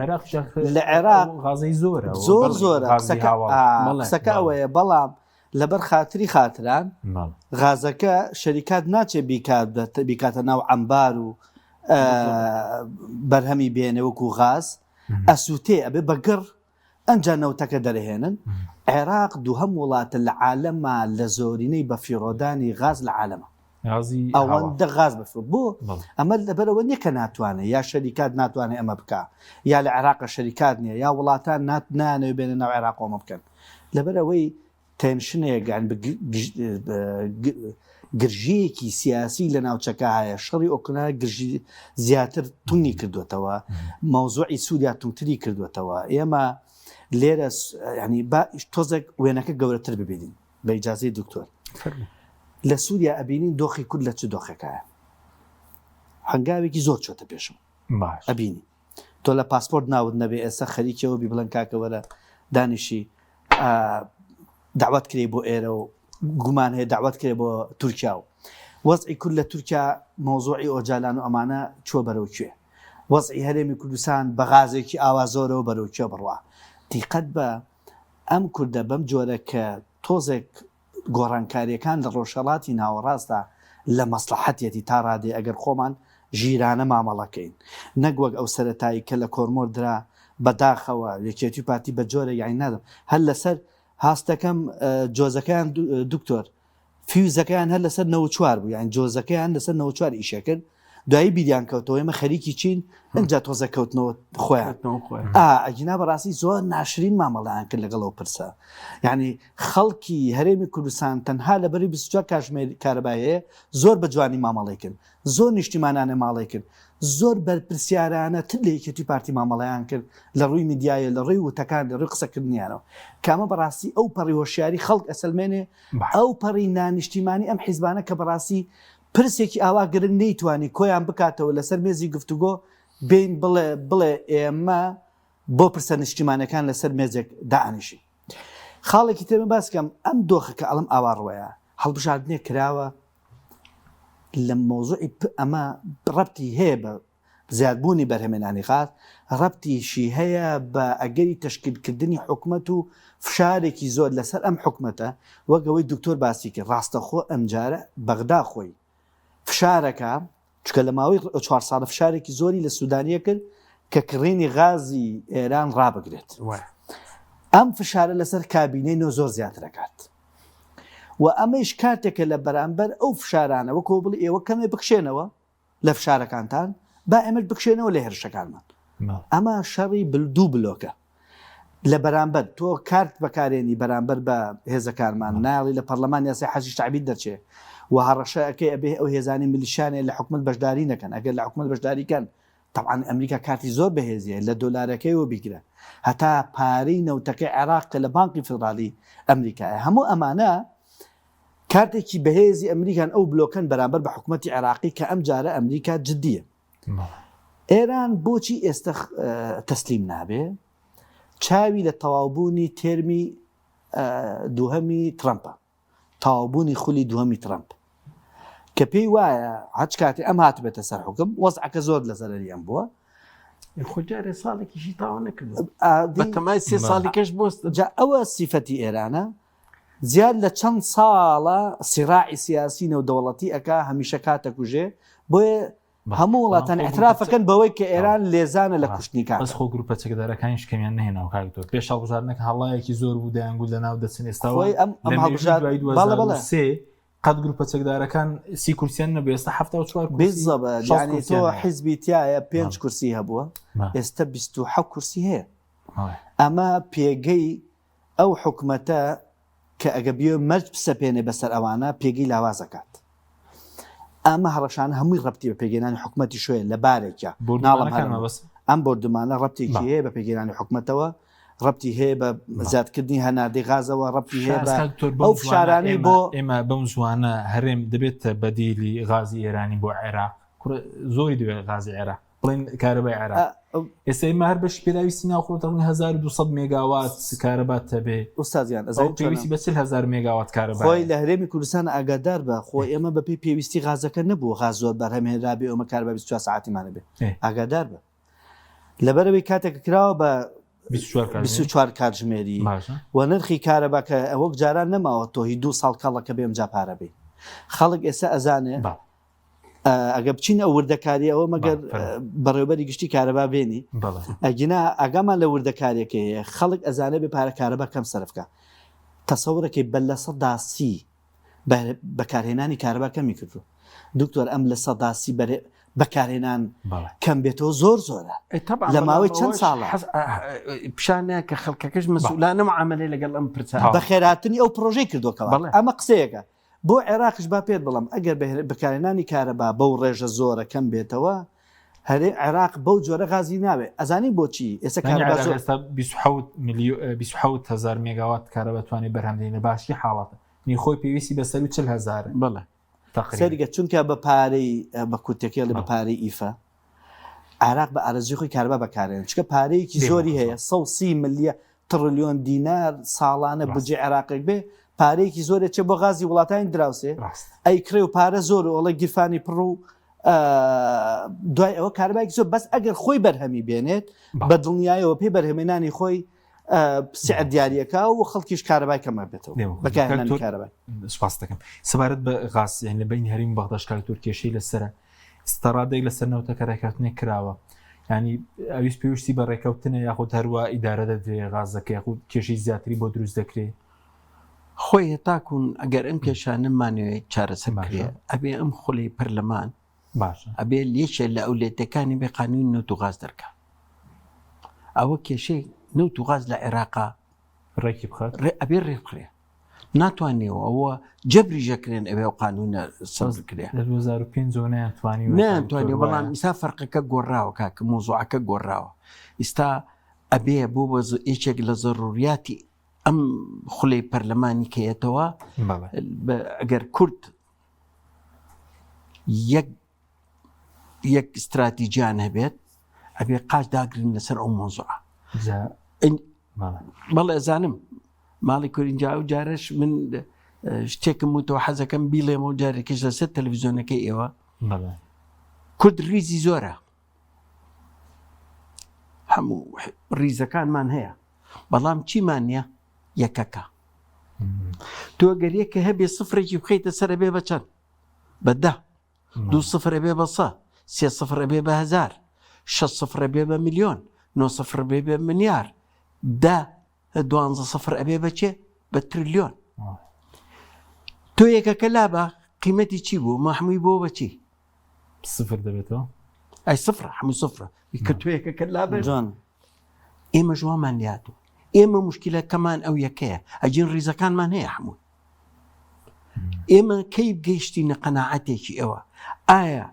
لە عێراق غازی زۆرە زۆر زۆرە قسەکە ئەوەیە بەڵام لەبەر خاتری خاتران غازەکە شەریکات ناچێ بیکاتە ناو عەمبار و بەرهەمی بێنێ وەکو غاز ئەسووتێ ئەبێ بەگڕ ئەنجا نەوتەکە دەرهێنن، عێراق دووهەم وڵاتە لە عالەما لە زۆرینەی بەفیڕۆدانی غاز لە عالەما. ئەوەندە غاز بەفیڕۆ بۆ؟ ئەمە لەبەرئەوە نیە کە ناتوانێ یا شەریکات ناتوانێ ئەمە بکا یا لە عێراقە شەریکات نیە یا وڵاتان نایانەوێ بێنە ناو عێراق ئەمە بکەن لەبەرئەوەی tension ێک یان گرژییەکی سیاسی لە ناوچەکە هەیە، شەڕی ئۆکرانیا گرژی زیاتر توندی کردوێتەوە، مەوزوعی سووریا توندتری کردوێتەوە. ئێمە لێرە ینی با تۆزێک وێنەکە گەورەتر ببینین بە ئیجازەی دکتۆر. لە سووریا ئەبینین دۆخی کورد لە چ دۆخێکایە. هەنگاوێکی زۆر چۆتە پێشەوە. ئەبینی تۆ لە پاسپۆرت ناوت نەبێ ئێستا خەریکەوە بی بڵێن کاکە وەرە دانیشی داوات کرێ بۆ ئێرە و گومان هەیە داوات کرێ بۆ تورکیا و وەزعی کورد لە تورکیا مەوزوعی ئۆجالان و ئەمانە چوە بەرەو کوێ وەزعی هەرێمی کوردستان بە غازێکی ئاوا زۆرەوە بەرەو کوێ بڕوا دیقەت بە ئەم کوردە بەم جۆرە کە تۆزێک گۆڕانکارییەکان لە ڕۆژهەڵاتی ناوەڕاستدا لە مەسڵەحەتیەتی تا ڕادەی ئەگەر خۆمان ژیرانە مامەڵە کەین نەک وەک ئەو سەرەتایی کە لە کۆرمۆر درا بە داخەوە یەکێتی و پارتی بە جۆرێک یانی نازم هەر لەسەر هاستەکەم جۆزەکەیان دکتۆر فیوزەکەیان هەر لەسەر 94 بوو یان جۆزەکەیان لەسەر 94 ئیشە کرد. دوایی بیریان کەوتەوە ئێمە خەریکی چین ئەجا تۆزە کەوتنەوە خۆیان ئەگینا بەڕاستی زۆر ناشرین مامەڵیان کرد لەگەڵ ئەو پرسە یعنی خەڵکی هەرێمی کوردستان تەنها لەبەری 24 کاژمێر کارەبای هەیە زۆر بە جوانی مامەڵی کرد زۆر نیشتیمانانە ماڵی کرد زۆر بەرپرسیارانە تر لە یەکێتی پارتی مامەڵەیان کرد لە ڕووی میدیایە لە ڕووی وتەکان لە ڕووی قسەکردنیانەوە کامە بەڕاستی ئەو پەڕی هۆشیاری خەڵک ئەسەلمێنێ ئەو پەڕی نانیشتیمانی ئەم حیزبانە کە بەڕاستی پرسێکی ئاوا گرنگ نەیتوانی کۆیان بکاتەوە لەسەر مێزی گفتوگۆ بێین بڵێ بڵێ ئێمە بۆ پرسە نیشتیمانەکان لەسەر مێزێک دائەنیشین. خاڵێکی تر من باس کەم ئەم دۆخە کە ئەڵم ئاوا ڕوەیە هەڵبژاردنێک کراوە لە مەوزوعی ئەمە ڕەبتی هەیە بە زیادبوونی بەرهەمێنانی غاز ڕەبتیشی هەیە بە ئەگەری تەشکیلکردنی حکومەت و فشارێکی زۆر لەسەر ئەم حکومەتە وەک ئەوەی دکتۆر باسی کرد ڕاستەخۆ ئەمجارە بەغدا خۆی فشارەکە چکە لە ماوەی چوار ساڵە فشارێکی زۆری لە سوودانیە کرد کە کڕینی غازی ئێران ڕابگرێت ئەم فشارە لەسەر کابینەی نۆ زۆر زیاترەکات و ئەمەیش کاتێکە لە بەرامبەر ئەو فشارانە وەکۆ بڵی ئێوە کەمێ بکشێنەوە لە فشارەکانتان با ئێمەش بکشێنەوە لە هێرشەکانمان ئەمە شەڕی دوو بلۆکە لە بەرامبەر تۆ کارت بەکارێنی بەرامبەر بە هێزەکانمان ناڵی لە پەرلەمان یاسای حەشدی شەعبی دەرچێ و هەڕەشە ئەکەی ئەبێ ئەو هێزانی میلیشیانێ لە حکومەت بەشداری نەکەن ئەگەر لە حکومەت بەشداری کەن تەبعەن ئەمریکا کارتی زۆر بەهێزیە لە دۆلارەکەیەوە بیگرە هەتا پارەی نەوتەکەی عێراق کە لە بانقی فیدراڵی ئەمریکایە هەموو ئەمانە کارتێکی بەهێزی ئەمریکان ئەو بلۆکەن بەرامبەر بە حکومەتی عێراقی کە ئەم جارە ئەمریکا جدیە. ئێران بۆچی ئێستا تەسلیم نابێ؟ چاوی لە تەواوبوونی تێرمی دووهەمی ترەمپە، تەواوبوونی خولی دووهەمی ترەمپ کە پێی وایە هەچ کاتێ ئەم هاتبێتە سەر حوکم وەزعەکە زۆر لە زەرەری ئەم بووە. خۆ جارێ ساڵێکیشی تەواو نەکردووە. بەتەمای سێ ساڵی کەش بۆست. جا ئەوە سیفەتی ئێرانە زیاد لە چەند ساڵە سیڕاعی سیاسی نێودەوڵەتی ئەکا هەمیشە کات ئەکوژێ بۆیە هەموو وڵاتان ئیعتراف ئەکەن بەوەی کە ئێران لێزانە لە کوشتنی کات. بەس خۆ گروپە چەکدارەکانیش کەمیان نەهێناوە کاک دکتۆر پێش هەڵبژاردنەکە هەڵایەکی زۆر بوو دەیانگوت لەناو دەچن ئێستا خۆی ئەم ئەم هەڵبژارد دوای بەڵێ بەڵێ 2003 قەت گروپە چەکدارەکان 30 کورسیان نەبوو ئێستا 74 کورسی بالضبط 60 یعنی تۆ کورسیان هەیە. حیزبی تایە پێنج بەڵێ. کورسی هەبووە بەڵێ. ئێستا 27 کورسی هەیە بەڵێ. ئەمە پێگەی ئەو حکومەتە کە ئەگە بیەوێ مەرج بسەپێنێ بەسەر ئەوانە پێگەی لاواز ئەکات. ئەمە هەڕەشانە هەمووی ڕەبتی بە پێکهێنانی حکومەتی شۆیە لە بارێکیا ناڵم بۆردومانەکان هەر مەبەست ئەم بۆردومانە ڕەبتێکی بەڵێ. هەیە بە پێکهێنانی حکومەتەوە، ڕەبتی هەیە بە بەڵێ. زیادکردنی هەناردەی غازەوە، ڕەبتی هەیە بەس بە کاک دکتۆر بەم ئەو زوانە فشارانەی ئێمە بۆ ئێمە بەم زوانە هەرێم دەبێتە بەدیلی غازی ئێرانی بۆ عێراق؟ کوڕە زۆری دەوێت غازی عێراق. بڵێن کارەبای عێراق ئێستا ئێمە هەر بەشی پێداویستی ناوخۆ دەڵێن 1200 مێگاوات کارەبا تەبێ ئوستازیان ئەو ئەزانی چۆنە پێویستی بە 40000 مێگاوات کارەبا خۆی هەیە لە هەرێمی کوردستان ئاگادار بە خۆ ئێمە بەپێی پێویستی غازەکە نەبوو غاز زۆر بەرهەمهێنرابێ ئێمە کارەبا 24 سەعاتیمان هەبێ ئێ. ئاگادار بە لەبەرئەوەی کاتێک کراوە بە 24 کاتژمێری 24 کاتژمێری باشە و نرخی کارەبا کە وەک جاران نەماوە تۆ هی دوو ساڵ کەڵەکە بێ ئەمجا پارە بێ خەڵک ئێستا ئەزانێ بەڵێ ئەگە بچین ئەو وردەکاری ئەوە مەگەر بەڕێوبەری گشتی کارەبا بێنی ئەگینا ئاگامان لە وردەکاریەکە هەیە خەڵک ئەزانێ بێ پارە کارەبا کەم سەرفکە تەسەورەکەی بە 30% بەکارهێنانی کارەبا کەمی کردو دکتۆر ئەم 30% بەرێ بەکارهێنان کەم بێتەوە زۆر زۆرە لە ماوەی چەند ساڵە پیشانە کە خەڵکەکەش مەسئولانە معاملەی لەگەڵ ئەم پرسە بە خێراتنی ئەو پرۆژەی کردوەکەوە ئەمە قسەیەکە بۆ عێراقیش با پێت بڵێم ئەگەر بەکارهێنانی کارەبا بەو ڕێژە زۆرە کەم بێتەوە هەرێ عێراق بەو جۆرە غازی ناوێ ئەزانی بۆچی ئێستا کارەبا زۆر ئێستا 27 ملیۆن 27 هەزار مێگاوات کارەبا توانێت بەرهەم دێنێ باشی حاڵەتە نی خۆی پێویستی بە سەروو 40 هەزار بەڵێ تقریبا سەرگە چونکە بە پارەی بە کورتەکەی بە پارەی ئیفە عێراق بە ئارەزوی خۆی کارەبا بەکارێن چکە پارەیەکی زۆری هەیە 130 ملیە تڕلیۆن دینار ساڵانە بودجەی عێراقێک بێ پارەیەکی زۆرێ چێ بۆ غازی وڵاتانی دراوسێ ئەیکڕێ و پارە زۆر و ئەڵێ گیرفانی پڕ و دوای ئەوە کارەبایەکی زۆر بەس ئەگەر خۆی بەرهەمی بێنێت بە دڵنیایەوە پێی بەرهەمێنانی خۆی سعر دیارەکە و خەڵکیش کارەبای کەمە بێتەوە بەکارهێنانی کارەبای سپاس دەکەم سەبارەت بە غاز یان لە بین هەریم بەغداش کاک تۆر کێشەی لەسەرە ئیستا ڕادەیەک لەسەر نەوتەکە ڕێککەوتنێک کراوە ینی ئەویست پێویستی بە ڕێککەوتنە یاخود هەروە ئیدارە دەدرێ غازەکە یاخود کێشەی زیاتری بۆ دروست دەکرێ خۆی هەتاکوون ئەگەر ئەم کێشانەمانەوێت چارەسەر بکرێ ئەبێ ئەم خولی پەرلەمان. باشە. ئەبێ یەکێ لە ئەولێتەکانی بێ قانونی نەوت و غاز دەرکا. ئەوە کێشەی نەوت و غاز لە عێراقا ڕێکی بخات. ڕێ ئەبێ ڕێ بخرێ. ناتوانێەوە ئەوە جەبری ژەکرێن ئەوێ ئەو قانونە سەر بکرێ. لە 2005 ەوە نەیانتوانیوە نەیانتوانیوە بەڵام ئیستا فەرقەکە گۆڕاوە کاکە مۆزوعەکە گۆڕاوە. ئیستا ئەبێ بۆ بە یەکێک لە زەروریاتی ئەم خولەی پەرلەمانی کە یەتەوە ئەگەر کورد یەک یەک استراتیجیان هەبێت ئەبێ قاچ داگرن لەسەر ئەو مۆزوعە بەڵێ ئەزانم ماڵی کورینجا و جارش من شتێکم وتەوە حەزەکەم بیڵێمەوە جارێکیش لەسەر تەلەڤیزیۆنەکەی ئێوە کورد ریزی زۆرە هەموو ریزەکانمان هەیە بەڵام چیمان نییە یەکەکە تۆ گەر یەکە هەبێ سفرێکی بخەیتە سەر بێ بە چەند بە دە دوو سفر بێ بە سە سێ سفر بێ بە هزار شە سفر بێ بە میلیۆن نۆ سفر بێ بە ملیار دە دوانزە سفر ئەبێ بە چێ بە تریلیۆن تۆ یەکەکە لابە قیمەتی چی بوو مەحمووی بۆ بەچی سفر دەبێتەوە ئەی سفرە هەموو سفرە کە تۆ یەکەکە لابە جوان ئێمە ژوامان لاتوو ئێمە مشکلەکەمان ئەو یەکەیە ئەجین ڕیزەکانمان هەیە هەموو ئێمە کەی گەیشتینە قەناعەتێکی ئەوە ئایا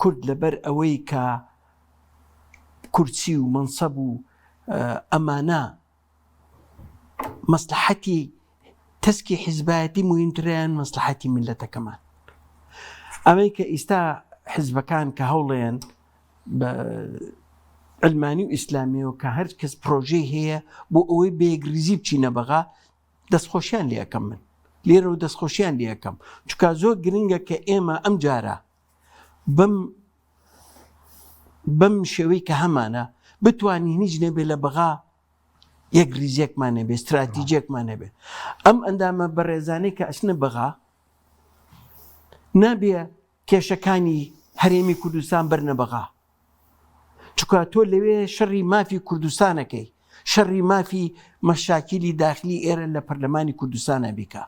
کورد لەبەر ئەوەی کە کورسی و مەنسەب و ئەمانە مەسلحەتی تەسکی حیزبایەتی موهیمترە یان مەسلحەتی میللەتەکەمان؟ ئەمەی کە ئیستا حیزبەکان کە هەوڵێن بە علمانی و ئیسلامیەوە کە هەر کەس پرۆژەی هەیە بۆ ئەوەی بەیەکریزی بچینە بەغا دەستخۆشیان لێ ئەکەم من لێرەوە دەستخۆشیان لێ ئەکەم چونکە زۆر گرنگە کە ئێمە ئەم جارە بەم بەم شێوەی کە هەمانە بتوانین هیچ نەبێ لە بەغا یەک ریزێکمان نەبێ استراتیجێکمان نەبێ ئەم ئەندامە بەڕێزانەی کە ئەچنە بەغا نابێ کێشەکانی هەرێمی کوردستان بەرنە بەغا چکا تۆ لەوێ شەڕی مافی کوردستانەکەی شەڕی مافی مەشاکیلی داخلی ئێرە لە پەرلەمانی کوردستانە بیکە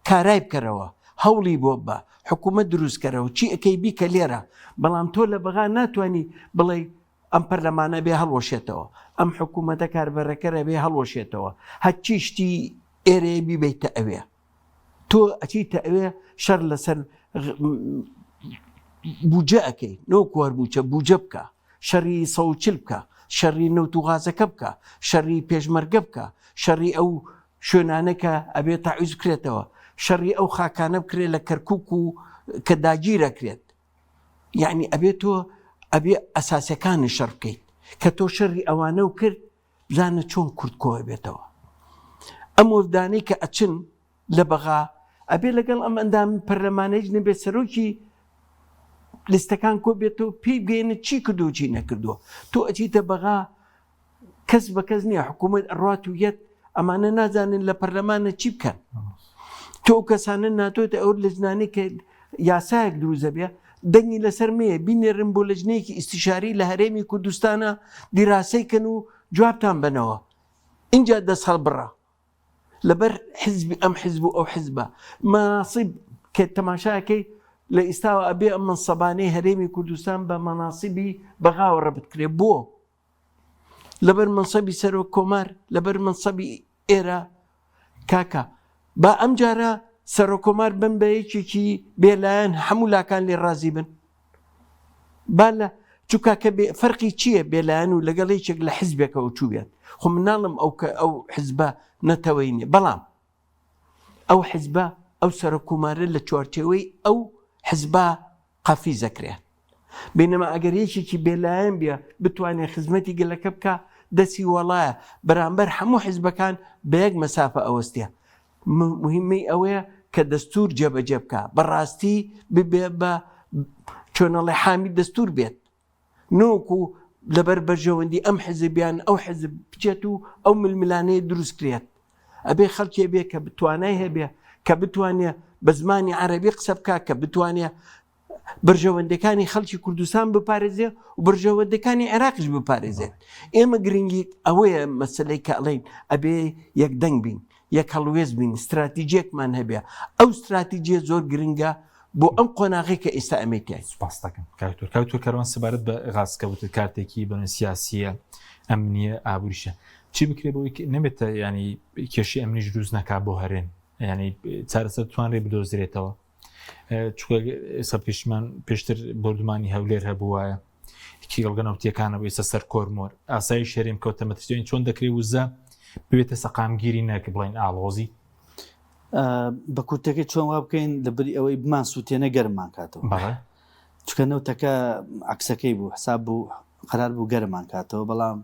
کارای بکەرەوە هەوڵی بۆ بە حکوومەت دروستکەرەوە چی ئەەکەی بیکە لێرە بەڵام تۆ لە بەغا ناتوانانی بڵێ ئەم پەرلەمانە بێ هەڵوەشێتەوە، ئەم حکوومەتە کاربەرەکەرە بێ هەڵوەشێتەوە، هەرچی شتی ئێرەیە بیبەیتە ئەوێ. تۆ ئەچیتە ئەوێ شەڕ لەسەر بوجە ئەکەی، نەوەکو هەر مووچە، بوجە بکە، شەڕی 140 بکە، شەڕی نەوت و غازەکە بکە، شەڕی پێشمەرگە بکە، شەڕی ئەو شوێنانە کە ئەبێ تەعویز بکرێتەوە، شەڕی ئەو خاکانە بکرێت لە کەرکووک و کە داگیرەکرێت. یعنی ئەبێ تۆ ئەبێ ئەساسەکانی شەڕ بکەیت کە تۆ شەڕی ئەوانە و کرد بزانە چۆن کورد کۆ بێتەوە ئەم وەفدانەی کە ئەچن لە بەغا ئەبێ لەگەڵ ئەم ئەندام پەرلەمانەیش نەبێت سەرۆکی لیستەکان کۆ بێتەوە پێی بگەێنە چی کردو چی نەکردووە تۆ ئەچیتە بەغا کەس بە کەس نییە حکوومەت ئەڕات و یەت ئەمانە نازانن لە پەرلەمانە چی بکەن تۆ ئەو کەسانە ناتۆتە ئەو لەجنانەی کە یاسایەک دروست دەبێ دەنگی لەسەر مەیە بینێرن بۆ لەجنەیەکی ئیستیشاری لە هەرێمی کوردستانە دیراسەی کەن و جوابتان بەنەوە اینجا دەست هەڵبڕە لەبەر حزبی ئەم حزب و ئەو حزبە مەناسیب کە تەماشاکەی لە ئیستاوە ئەبێ ئەم مەنسەبانەی هەرێمی کوردستان بە مەناسیبی بەغاوە ڕەبت کرێ بۆ لەبەر مەنسەبی سەرۆک کۆمار لەبەر مەنسەبی ئێرە کاکە با ئەم جارە سەرۆک کۆمار بن بە یەکێکی بێلایەن هەموو لاکان لێ ڕازی بن با لە چووکە کە فەرقی چییە بێلایەن و لەگەڵ یەکێک لە حزبێکەوە چووبێت خۆ مناڵم ئەو کە ئەو حزبە نەتەوەی نیە بەڵام ئەو حزبە ئەو سەرۆک کۆمارە لە چوارچێوەی ئەو حزبە قەفیز ئەکرێ. بینەما ئەگەر یەکێکی بێلایەن بێ بتوانێ خزمەتی گەلەکە بکا دەستی وەڵایە بەرامبەر هەموو حزبەکان بە یەک مەسافە ئەوەستێ. مهمەی ئەوەیە کە دەستور جێبەجێ بکا بەڕاستی ببێ بە چۆنەڵێ حامی دەستور بێت. نەوەکو لەبەر بەرژەوەندی ئەم حزب یان ئەو حزب بچێت و ئەو ململانێ دروست کرێت ئەبێ خەڵکێ بێ کە بتوانای هەبێ کە بتوانێ بە زمانی عەربی قسە بکە کە بتوانێ بەرژەوەندەکانی خەڵکی کوردستان بپارێزێ و بەرژەوەندەکانی عێراقیش بپارێزێت ئێمە گرنگی ئەوەیە مەسلەی کە ئەڵین ئەبێ یەک دەنگ بین یەک هەڵوێست بین استراتیجێکمان هەبێ ئەو استراتیجیە زۆر گرنگە. بۆ ئەم قۆناغی کە ئێستا ئەمەی تیای. سوپاس دەکەم کاک تۆر. کاک تۆر کاروان سەبارەت بە غاز کە وتت کارتێکی بە سیاسیە ئەمنیە ئابووریشە چی بکرێ بۆی نەبێتە ینی کێشی ئەمنیش دروست نەکا بۆ هەرێم ینی چارەسەر توانرێ بدۆزرێتەوە چونکە ئێستا پێشمان پێشتر بۆردومانی هەولێر هەبووایە کێڵگە نەوتیەکانە بۆ ئێستا سەر کۆرمۆر ئاسایی شەریم کەوتە مەترسیین چۆن دەکرێت وزە ببێتە سەقامگیری نەک بڵین ئاڵۆزی بە کورتەکەی چۆن وا بکەین لە بری ئەوەی بمان سووتێنە گەرممان کاتەوە چکە نەوتەکە عکسەکەی بوو حساب بوو قرار بوو گەرمان کاتەوە بەڵام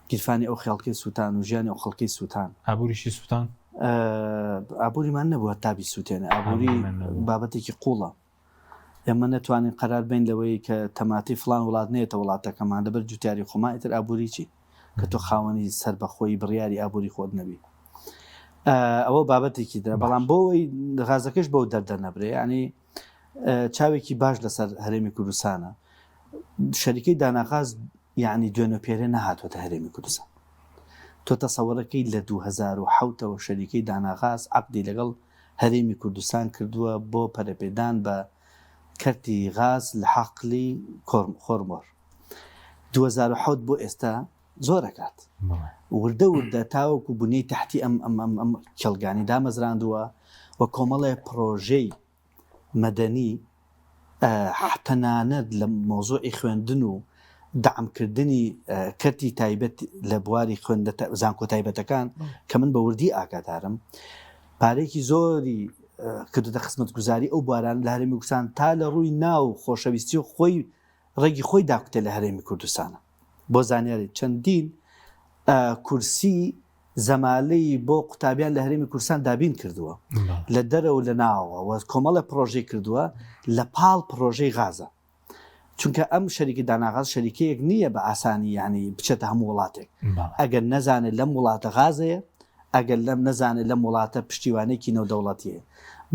گیرفانی ئەو خێڵکەی سووتان و ژیانی ئەو خەڵکەی سووتان. ئابووریشی سووتان؟ ئابووریمان نەبوو هەتا بیسووتێنێ. ئابووری بابەتێکی قووڵە. ئێمە نەتوانین قەرار بەین لەوەی کە تەماتەی فڵان وڵات نەیەتە وڵاتەکەمان لەبەر جوتیاری خۆمان ئیتر ئابووری چی؟ کە تۆ خاوەنی سەربەخۆیی بڕیاری ئابووری خۆت نەبی. ئەوە بابەتێکی درە بەڵام بۆ ئەوەی غازەکەش بەو دەردە نەبرێ یانی چاوێکی باش لەسەر هەرێمی کوردستانە. شەریکەی داناغاز یەعنی دوێنێ پێرێ نەهاتوەتە هەرێمی کوردستان. تۆ تەسەوەرەکەی لە 2007 ەوە شەریکەی داناغاز عەقدی لەگەڵ هەرێمی کوردستان کردووە بۆ پەرەپێدان بە کەرتی غاز لە حەقلی خۆرمۆر. 2007 بۆ ئێستا زۆر ئەکات. وردە وردە تاوەکو بنیەی تەحتی ئەم ئەم ئەم ئەم کێڵگانی دامەزراندووە و کۆمەڵێ پڕۆژەی مەدەنی تەنانەت لە مەوزوعی خوێندن و دەعمکردنی کەرتی تایبەت لە بواری خوێندە زانکۆ تایبەتەکان کە من بە وردی ئاگادارم پارێکی زۆری کردوتە خزمەتگوزاری ئەو بواران لە هەرێمی کوردستان تا لە ڕووی ناو خۆشەویستی و خۆی ڕێگی خۆی داکوتێ لە هەرێمی کوردستانە بۆ زانیاری چەندین کورسی زەمالەی بۆ قوتابیان لە هەرێمی کوردستان دابین کردووە لە دەرەوە و لە ناوەوە و کۆمەڵە پڕۆژەی کردووە لە پاڵ پڕۆژەی غازە چونکە ئەم شەریکی داناغاز شەریکەیەک نییە بە ئاسانی یعنی بچێتە هەموو وڵاتێک ئەگەر نەزانێت لەم وڵاتە غازەیە ئەگەر لەم نەزانێت لەم وڵاتە پشتیوانێکی نێودەوڵەتیە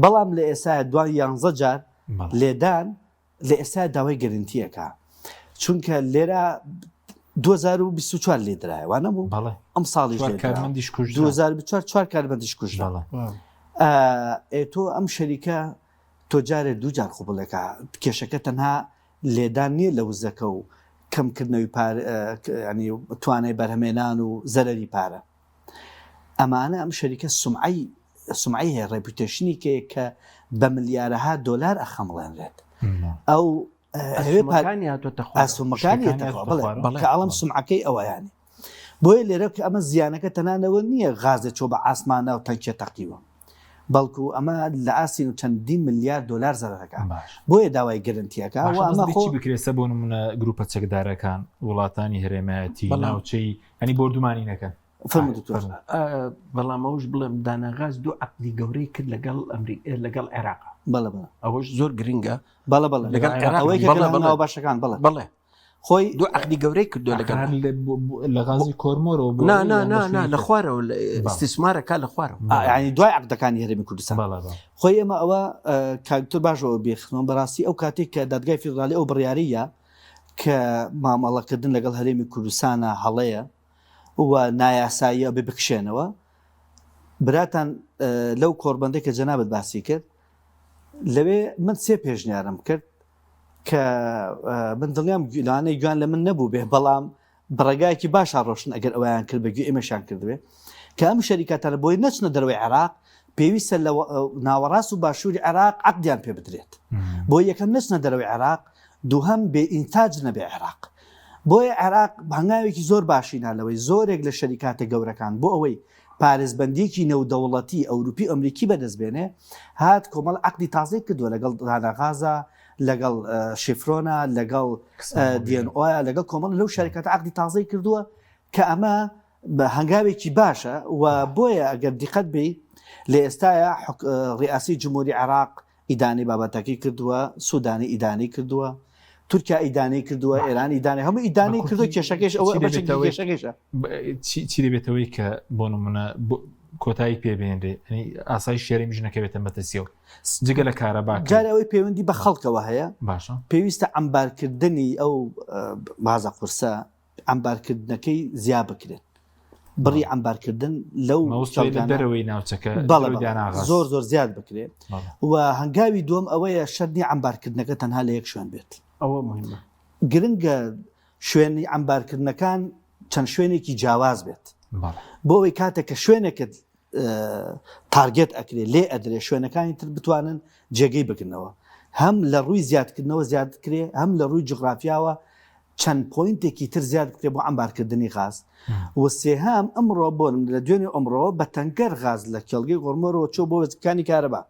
بەڵام لە ئێستا دوای یانزە جار لێدان لە ئێستا داوای گەرنتی ئەکا چونکە لێرە 2024 لێ درایە وانە بوو بەڵێ ئەم ساڵیش چوار لێ درا. کارمەندیش کوژرا. 2024 چوار کارمەندیش کوژرا بەڵێ. ئێ تۆ ئەم شەریکە تۆ جارێ دوو جار خۆ بڵێکە کێشەکە تەنها لێدان نییە لە وزەکە و کەمکردنەوەی پار ینی توانای بەرهەمێنان و زەرەری پارە ئەمانە ئەم شەریکە سومعەی سومعەی هەیە reputation ی کەیە کە بە ملیارەها دۆلار ئەخەمڵێنرێت ئەو ئەسومەکانی هاتۆتە خوارەوە. ئاسومەکانی بڵێ کە ئەڵم سومعەکەی ئەوەیانی بۆیە لێرە کە ئەمە زیانەکە تەنانەوە نییە غازە چۆ بە ئاسمانە و تەنکێ تەقیوە بەڵکو ئەمە لە ئاستی و چەندین ملیار دۆلار زەرەکە بۆیە داوای گرنتیەکە ئەمە خۆ بکرێسە بۆ نمونە گروپە چەکدارەکان وڵاتانی هەرێمایەتی ناوچەی ئەنی بۆردومانی نەکەن. فەرموو دکتۆر. بەڵام ئەوش بڵێم داناغاز دوو عقلی گەورەی کرد لەگەڵ ئەمریکا لەگەڵ عێراق بەڵێ بەڵێ ئەوەش زۆر گرنگە بەڵێ بەڵێ لەگەڵ عێراق ئەوەی کە بەڵێ بەڵێ ناوە باشەکان بەڵێ بەڵێ خۆی دوو عقلی گەورەی کردو لەگەڵ لە غازی کۆرمۆرەوە نا نا نا نا لە خوارەوە استثمارەکە لە خوارەوە ینی دوای عقدەکانی هەرێمی کوردستان خۆی ئێمە ئەوە کاکتۆر باشەوە بێخنەوە بەڕاستی ئەو کاتێک کە دادگای فیدرالی ئەو بڕیاریە کە مامەڵەکردن لەگەڵ هەرێمی کوردستانە هەڵەیە و نایاساییە ئەبێ بکشێنەوە براتان لەو کۆربەندەی کە جەنابت باسی کرد لەوێ من سێ پێشنیارم کرد کە من دڵنیام لەوانەیە گویان لە من نەبوو بێ بەڵام بەڕێگایەکی باشا ڕۆشن ئەگەر ئەویان کرد بە گوێ ئێمەشان کردبێ کە ئەم شەریکاتانە بۆی نەچنە دەرەوەی عێراق پێویستە لە ناوەڕاست و باشووری عێراق عقدیان پێ بدرێت بۆ یەکەم نەچنە دەرەوەی عێراق دووهەم بێ ئینتاج نەبێ عێراق بۆیە عێراق هەنگاوێکی زۆر باشی نا لەوەی زۆرێک لە شەریکاتە گەورەکان بۆ ئەوەی پارێزبەندیەکی نێودەوڵەتی ئەوروپی ئەمریکی بەدەست بێنێ هات کۆمەڵ عەقدی تازەی کردووە لەگەڵ داناغازا لەگەڵ شیفرۆنا لەگەڵ دیێن ئۆیا لەگەڵ کۆمەڵ لەو شەریکاتە عەقدی تازەی کردووە کە ئەمە بە هەنگاوێکی باشە و بۆیە ئەگەر دیقەت بی لە ئێستاە ڕیاسی جمهوری عێراق ئیدانەی بابەتەکەی کردووە، سودانی ئیدانەی کردووە، تورکیا ئیدانەی کردووە، ئێران ئیدانەی هەموو ئیدانەی کردووە، کێشەکەش ئەوە بەشێکی کێشەکەشە. چی دەبێتەوەی کە بۆ نمونە کۆتایی پێ بێنرێ ئاسایی شێرەمیش نەکەوێتە مەترسیەوە جگە لە کارەبا جارێ ئەوەی پەیوەندی بە خەڵکەوە هەیە باشە پێویستە عەمبارکردنی ئەو بازە قورسە عەمبارکردنەکەی زیا بکرێت. بڕی عەمبارکردن لەو دەرەوەی ناوچەکە زۆر زۆر زیاد بکرێت و هەنگاوی دووەم ئەوەیە شەرنی عەمبارکردنەکە تەنها لە یەک شوێن بێت ئەوە مهمە گرنگە شوێنی عەمبارکردنەکان چەند شوێنێکی جیاواز بێت بۆ ئەوەی کاتێک کە شوێنێکت target ئەکرێ لێ ئەدرێ شوێنەکانی تر بتوانن جێگەی بگرنەوە هەم لە ڕووی زیادکردنەوە زیاد کرێ هەم لە ڕووی جوگرافیاوە چەند point ێکی تر زیاد بکرێ بۆ عەمبارکردنی غاز و سێهەم ئەمڕۆ بۆ لە دوێنێ ئەمڕۆ بە تەنکەر غاز لە کێڵگەی گۆرمۆرەوە چۆ بۆ وێستگەکانی کارەبا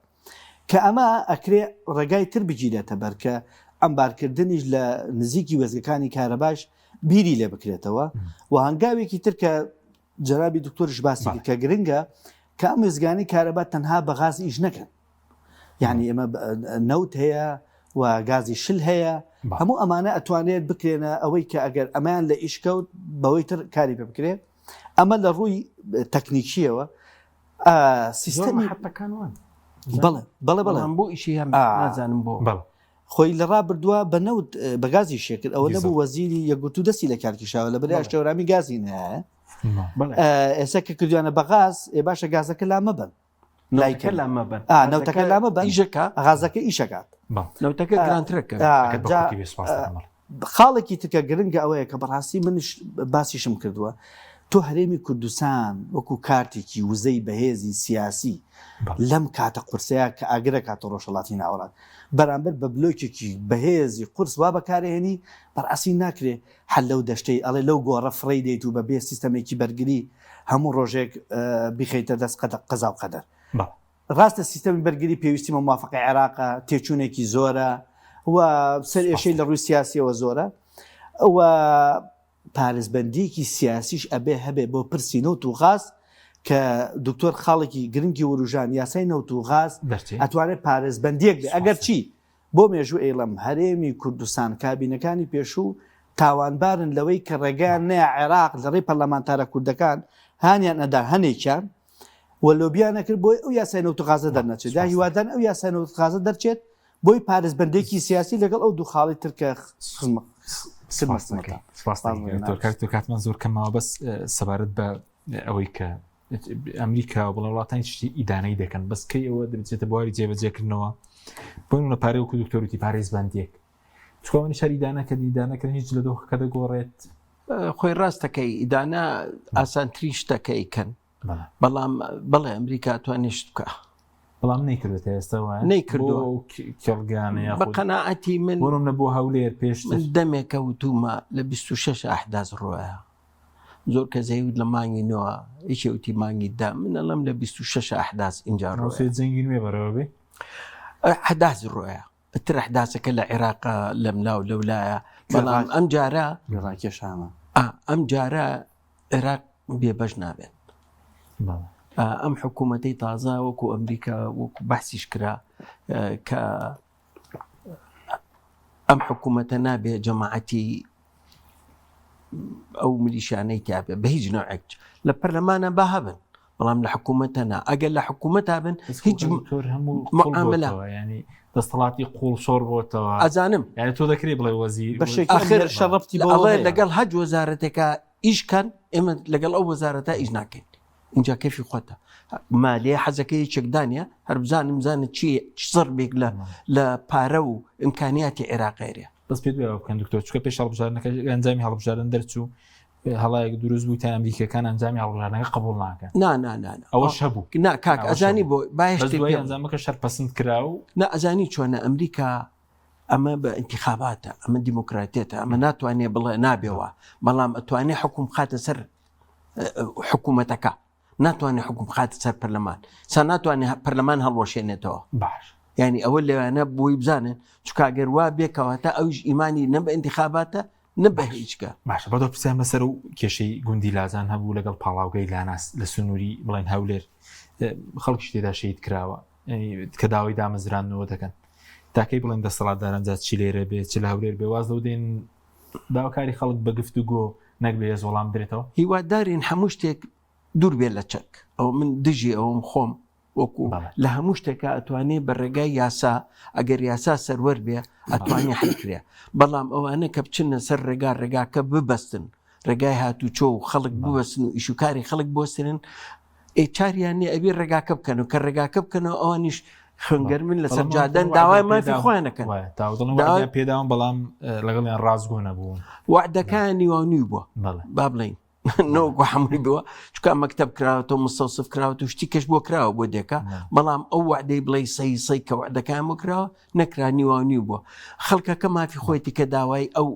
کە ئەمە ئەکرێ ڕێگای تر بگیرێتە بەر کە عەمبارکردنیش لە نزیکی وێستگەکانی کارەباش بیری لێ بکرێتەوە و هەنگاوێکی تر کە جەنابی دکتۆرش باسی کرد کە گرنگە کە ئەم وێستگانی کارەبا تەنها بە غاز ئیش نەکەن یعنی ئێمە نەوت هەیە و گازی شل هەیە هەموو ئەمانە ئەتوانێت بکرێنە ئەوەی کە ئەگەر ئەمەیان لە ئیش کەوت بەوەی تر کاری پێ بکرێت ئەمە لە ڕووی تەکنیکیەوە سیستەمی حەتەکان وان بەڵێ بەڵێ بەڵێ بۆ ئیشی هەم نازانم بۆ بەڵێ خۆی لە ڕابردووە بە نەوت بە گازی شێکرد ئەوە نەبوو وەزیری یەکگرتوو دەستی لە کار کێشاوە لە بەرەی ئاشتەورامی گازی نایە ئێستا کە کردویانە بە غاز ئێ باشە گازەکە لا مەبەن لایکە لا مەبەن نەوتەکە لا مەبەن ئیشەکە غازەکە ئیشەکات نەوتەکە گرانترەکە خاڵێکی تر کە گرنگە ئەوەیە کە بەڕاستی منش باسیشم کردووە تۆ هەرێمی کوردستان وەکو کارتێکی وزەی بەهێزی سیاسی لەم کاتە قورسەیە کە ئاگرە کاتە ڕۆژهەڵاتی ناوەڕاست بەرامبەر بە بلۆکێکی بەهێزی قورس وا بەکارهێنی بەڕاستی ناکرێ حەل لەو دەشتەی ئەڵێ لەو گۆڕە فڕێی دەیت و بە بێ سیستەمێکی بەرگری هەموو ڕۆژێک بیخەیتە دەست قەزا و قەدەر. ڕاستە سیستەمی بەرگری پێویستی بە موافقەی عێراقە، تێچوونێکی زۆرە و سەرئێشەی لە ڕووی سیاسیەوە زۆرە و پارێزبەندیەکی سیاسیش ئەبێ هەبێ بۆ پرسی نەوت و غاز کە دکتۆر خاڵێکی گرنگی وروژان یاسای نەوت و غاز ئەتوانێت پارێزبەندیەک بێ ئەگەر چی بۆ مێژوو ئەیڵم هەرێمی کوردستان کابینەکانی پێشوو تاوانبارن لەوەی کە ڕێگەیان نەیا عێراق لە ڕێی پەرلەمانتارە کوردەکان هانیان ئەدا هەنێکیان و لۆبیان ئەکرد بۆی ئەو یاسای نەوت و غازە دەرنەچێت دا هیوادان ئەو یاسای نەوت غازە دەرچێت بۆی پارێزبەندێکی سیاسی لەگەڵ ئەو دوو خاڵی تر کە کاتمان زۆر کەمەوە بەس سەبارەت بە ئەوەی کە ئەمریکا و بڵێ وڵاتانی شتی ئیدانەی دەکەن بەس کەی ئەوە دەبچێتە بواری جێبەجێکردنەوە بۆ نمونە پارێ وەکو دکتۆروتی پارێزبندێک چکەوەنی شاری دانەکە دیدانەکردن هیچ لە دۆخەکە دەگۆڕێت خۆی ڕاستەکەی ئیدانە ئاسانترین شتەکەی کەن بەڵام بەڵێ ئەمریکا توانێت شت بکە بەڵام نەیکردێت ئێستا نەیکردو کێڵگانەیە بە قەناعەتی من بۆم نە بۆ هەولێر پێش دەمێکە وتومە لە 26 ئەحداز ڕۆیە زۆر کە زەیوت لە مانگی نوە یەکێوتی مانگی دا من ئەڵم لە 26 ئەحداز اینجا ڕۆ جەنگی نوێ بەرەوە بێ ئەحداز ڕۆیە ئیتر ئەحداسەکە لە عێراقە لەملا و لەولایە بەڵام ئەم جارە ڕاکێشانە ئەم جارە عێراق بێبەش نابێت ئەم حکوومەتەی تازە وەکو ئەمریکا وەکو بەحسیش کرا کە ئەم حکوومەتە نابێ جەماعەتی ئەو ملیشانەی تیاابێ بە هیچ نوعێک لە پەرلەمانە با هەبن بەڵام لە حکوومەتە نا ئەگەر لە حکوومەتا بن هیچ هەموو معاملە ینی دەستەڵاتی قوڵ شۆڕ بۆتەوە ئەزانم یعنی تۆ دەکرێت بڵێ وەزی ئاخر شەڕفتی بەڵێ لەگەڵ هەج وەزارەتێکە ئیشکەن ئێمە لەگەڵ ئەو وەزارەتە ئیش ناکەین اینجا کەفی خۆتە مالیە حەزەکە یەکێک دانە هەر بزانم بزانە چی زڕبێک لە لە پارە و ئیمکانیاتی عێراقێرە بەس پێت وایە بکەن دکتۆر چونکە پێش هەڵبژاردنەکە ئەنجامی هەڵبژاردن دەرچوو هەڵایەک دروست بوو تا ئەمریکیەکان ئەنجامی هەڵبژاردنەکە قبول ناکەن نا نا نا ئەوەش هەبوو نا کاک ئەزانی بۆ باش ئەنجامەکە شەر پەسند کرا و نا ئەزانی چۆنە ئەمریکا ئەمە بە ئینتیخاباتە ئەمە دیموکراتێتە ئەمە ناتوانێ بڵێ نابێەوە بەڵام ئەتوانێ حکوم خاتە سەر حکوومەتەکە ناتوانێت حکوم بخاتە سەر پەرلەمان سا ناتوانێت پەرلەمان هەڵوەشێنێتەوە باش ینی ئەوە لەوانە بۆی بزانن چکاگەر وا بێکەواتە ئەوش ئیمانی نە بە انتخاباتە نە بە هیچکە باشە بەدۆ پرسیان بەسەر و کێشەی گوندی لازان هەبوو لەگەڵ پاڵاوگەی لاناس لە سنووری بڵێن هەولێر خەڵکیش تێدا شەید کراوە کە داوای دامەزراندنەوە دەکەن تاکەی بڵێن دەسەڵاتداران جا چی لێرە بێ چ لە هەولێر بێ واز لەو دێن داواکاری خەڵک بە گفتوگۆ نەک بە هێز وەڵام بدرێتەوە؟ هیوادارین هەموو شتێک دوور بێت لە چەک ئەوە من دژی ئەوم خۆم وەکو لە هەموو شتێکا ئەتوانێ بە ڕێگای یاسا ئەگەر یاسا سەروەر بێ ئەتوانێ حل کرێ بەڵام ئەوانە کە بچنە سەر ڕێگا ڕێگاکە ببەستن. ڕێگای هاتوچۆ و خەڵک ببەسن و ئیشوکاری خەڵک بۆسرن ئێ چاریان نیە ئەبێ ڕێگاکە بکەن و کە ڕێگاکە بکەنەوە ئەوانیش خوێنگەرمن لەسەر جادەن داوای مافی خۆیان نەکەن داوایان پێداوم بەڵام لەگەڵیان ڕاستگۆ نەبوون وعدەکانی وانوی بووە با بڵین نەوەکو حەمووی بووە چکە مەکتب کراوەتەوە مستەوسف کراوە و شتی کەش بۆ کراوە بۆ دێکە بەڵام ئەو وعدەی بڵێ سەی سەی کە وعدەکان بۆ کراوە نەکرا نیوانیو بووە خەڵکەکە مافی خۆیەتی کە داوای ئەو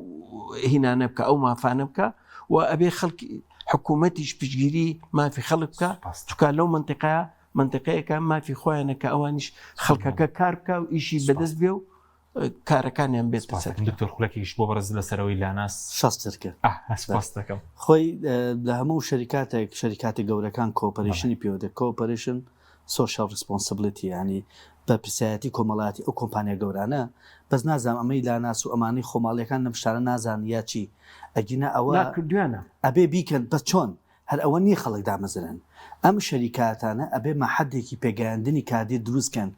هینانە بکە ئەو مافانە بکە و ئەبێ خەڵکی حکوومەتیش پشتگیری مافی خەڵک بکە چکا لەو منتیقەیە منتیقەیەکە مافی خۆیانە کە ئەوانیش خەڵکەکە کار بکە و ئیشی بەدەست بێ و کارەکانیان بێت سپاس دکتۆر خولەکیش بۆ بەڕێز لەسەرەوەی لاناس شەست کرد سپاس دەکەم خۆی لە هەموو شەریکاتێک شەریکاتی گەورەکان corporation ی پێوە دێت corporation social responsibility یانی بەرپرسیارەتی کۆمەڵایەتی ئەو کۆمپانیا گەورانە بەس نازانم ئەمەی لاناس و ئەمانەی خۆماڵیەکان لەم شتانە نازانن یا چی ئەگینا ئەوە نا کردویانە. ئەبێ بیکەن بەس چۆن هەر ئەوە نیە خەڵک دامەزرێن ئەم شەریکاتانە ئەبێ مەحەدێکی پێگەیاندنی کادیر دروست کەن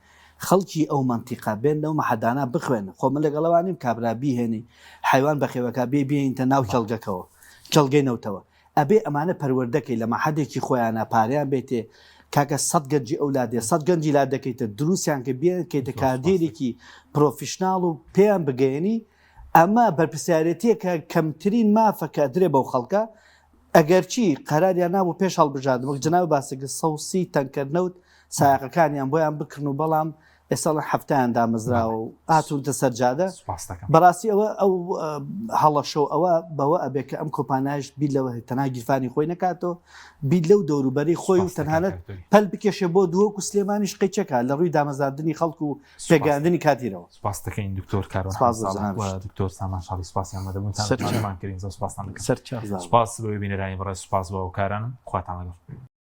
خەڵکی ئەو مەنتیقە بێن لەو مەحەدانە بخوێنن خۆ من لەگەڵ ئەوان نیم کابرا بیهێنی حەیوان بەخێوەکا بێی بیهێنیتە ناو کێڵگەکەوە کێڵگەی نەوتەوە ئەبێ ئەمانە پەروەردەکەی لە مەعهەدێکی خۆیانا پارەیان بێتێ کاکە سەت گەنجی ئەو لادێ سەت گەنجی لا دەکەیتە دروستیان کە بیان کەیتە کادێرێکی professional و پێیان بگەیەنی ئەمە بەرپرسیارێتیەکە کەمترین مافە کە ئەدرێ بەو خەڵکە ئەگەرچی قەراریان نابوو پێش هەڵبژاردن وەک جەنابت باست کرد 130 تەنکەر نەوت سایەقەکانیان بۆیان بکڕن و بەڵام ئێستا ئەڵێن حەفتایان دامەزراوە و هاتوونتە سەر جادە بەڕاستی ئەوە ئەو هەڵەشە و ئەوە بەوە ئەبێ کە ئەم کۆمپانیایش بیر لەوە تەنها گیرفانی خۆی نەکاتەوە بیر لەو دەوروبەری خۆی و تەنانەت پەل بکێشێ بۆ دهۆک و سلێمانیش قەیچەکە لە ڕووی دامەزراندنی خەڵک و پێگەیاندنی کادیرەوە. سپاس دەکەین دکتۆر کاروان دکتۆر سامان شاڵی سپاسیان مەدەبوونتان سەرچاوان کرین زۆر سپاستان دەکەم سپاس بۆ بینەرانی بەڕێز سپاس بۆ هاوکارانم خواتان لەگەڵ.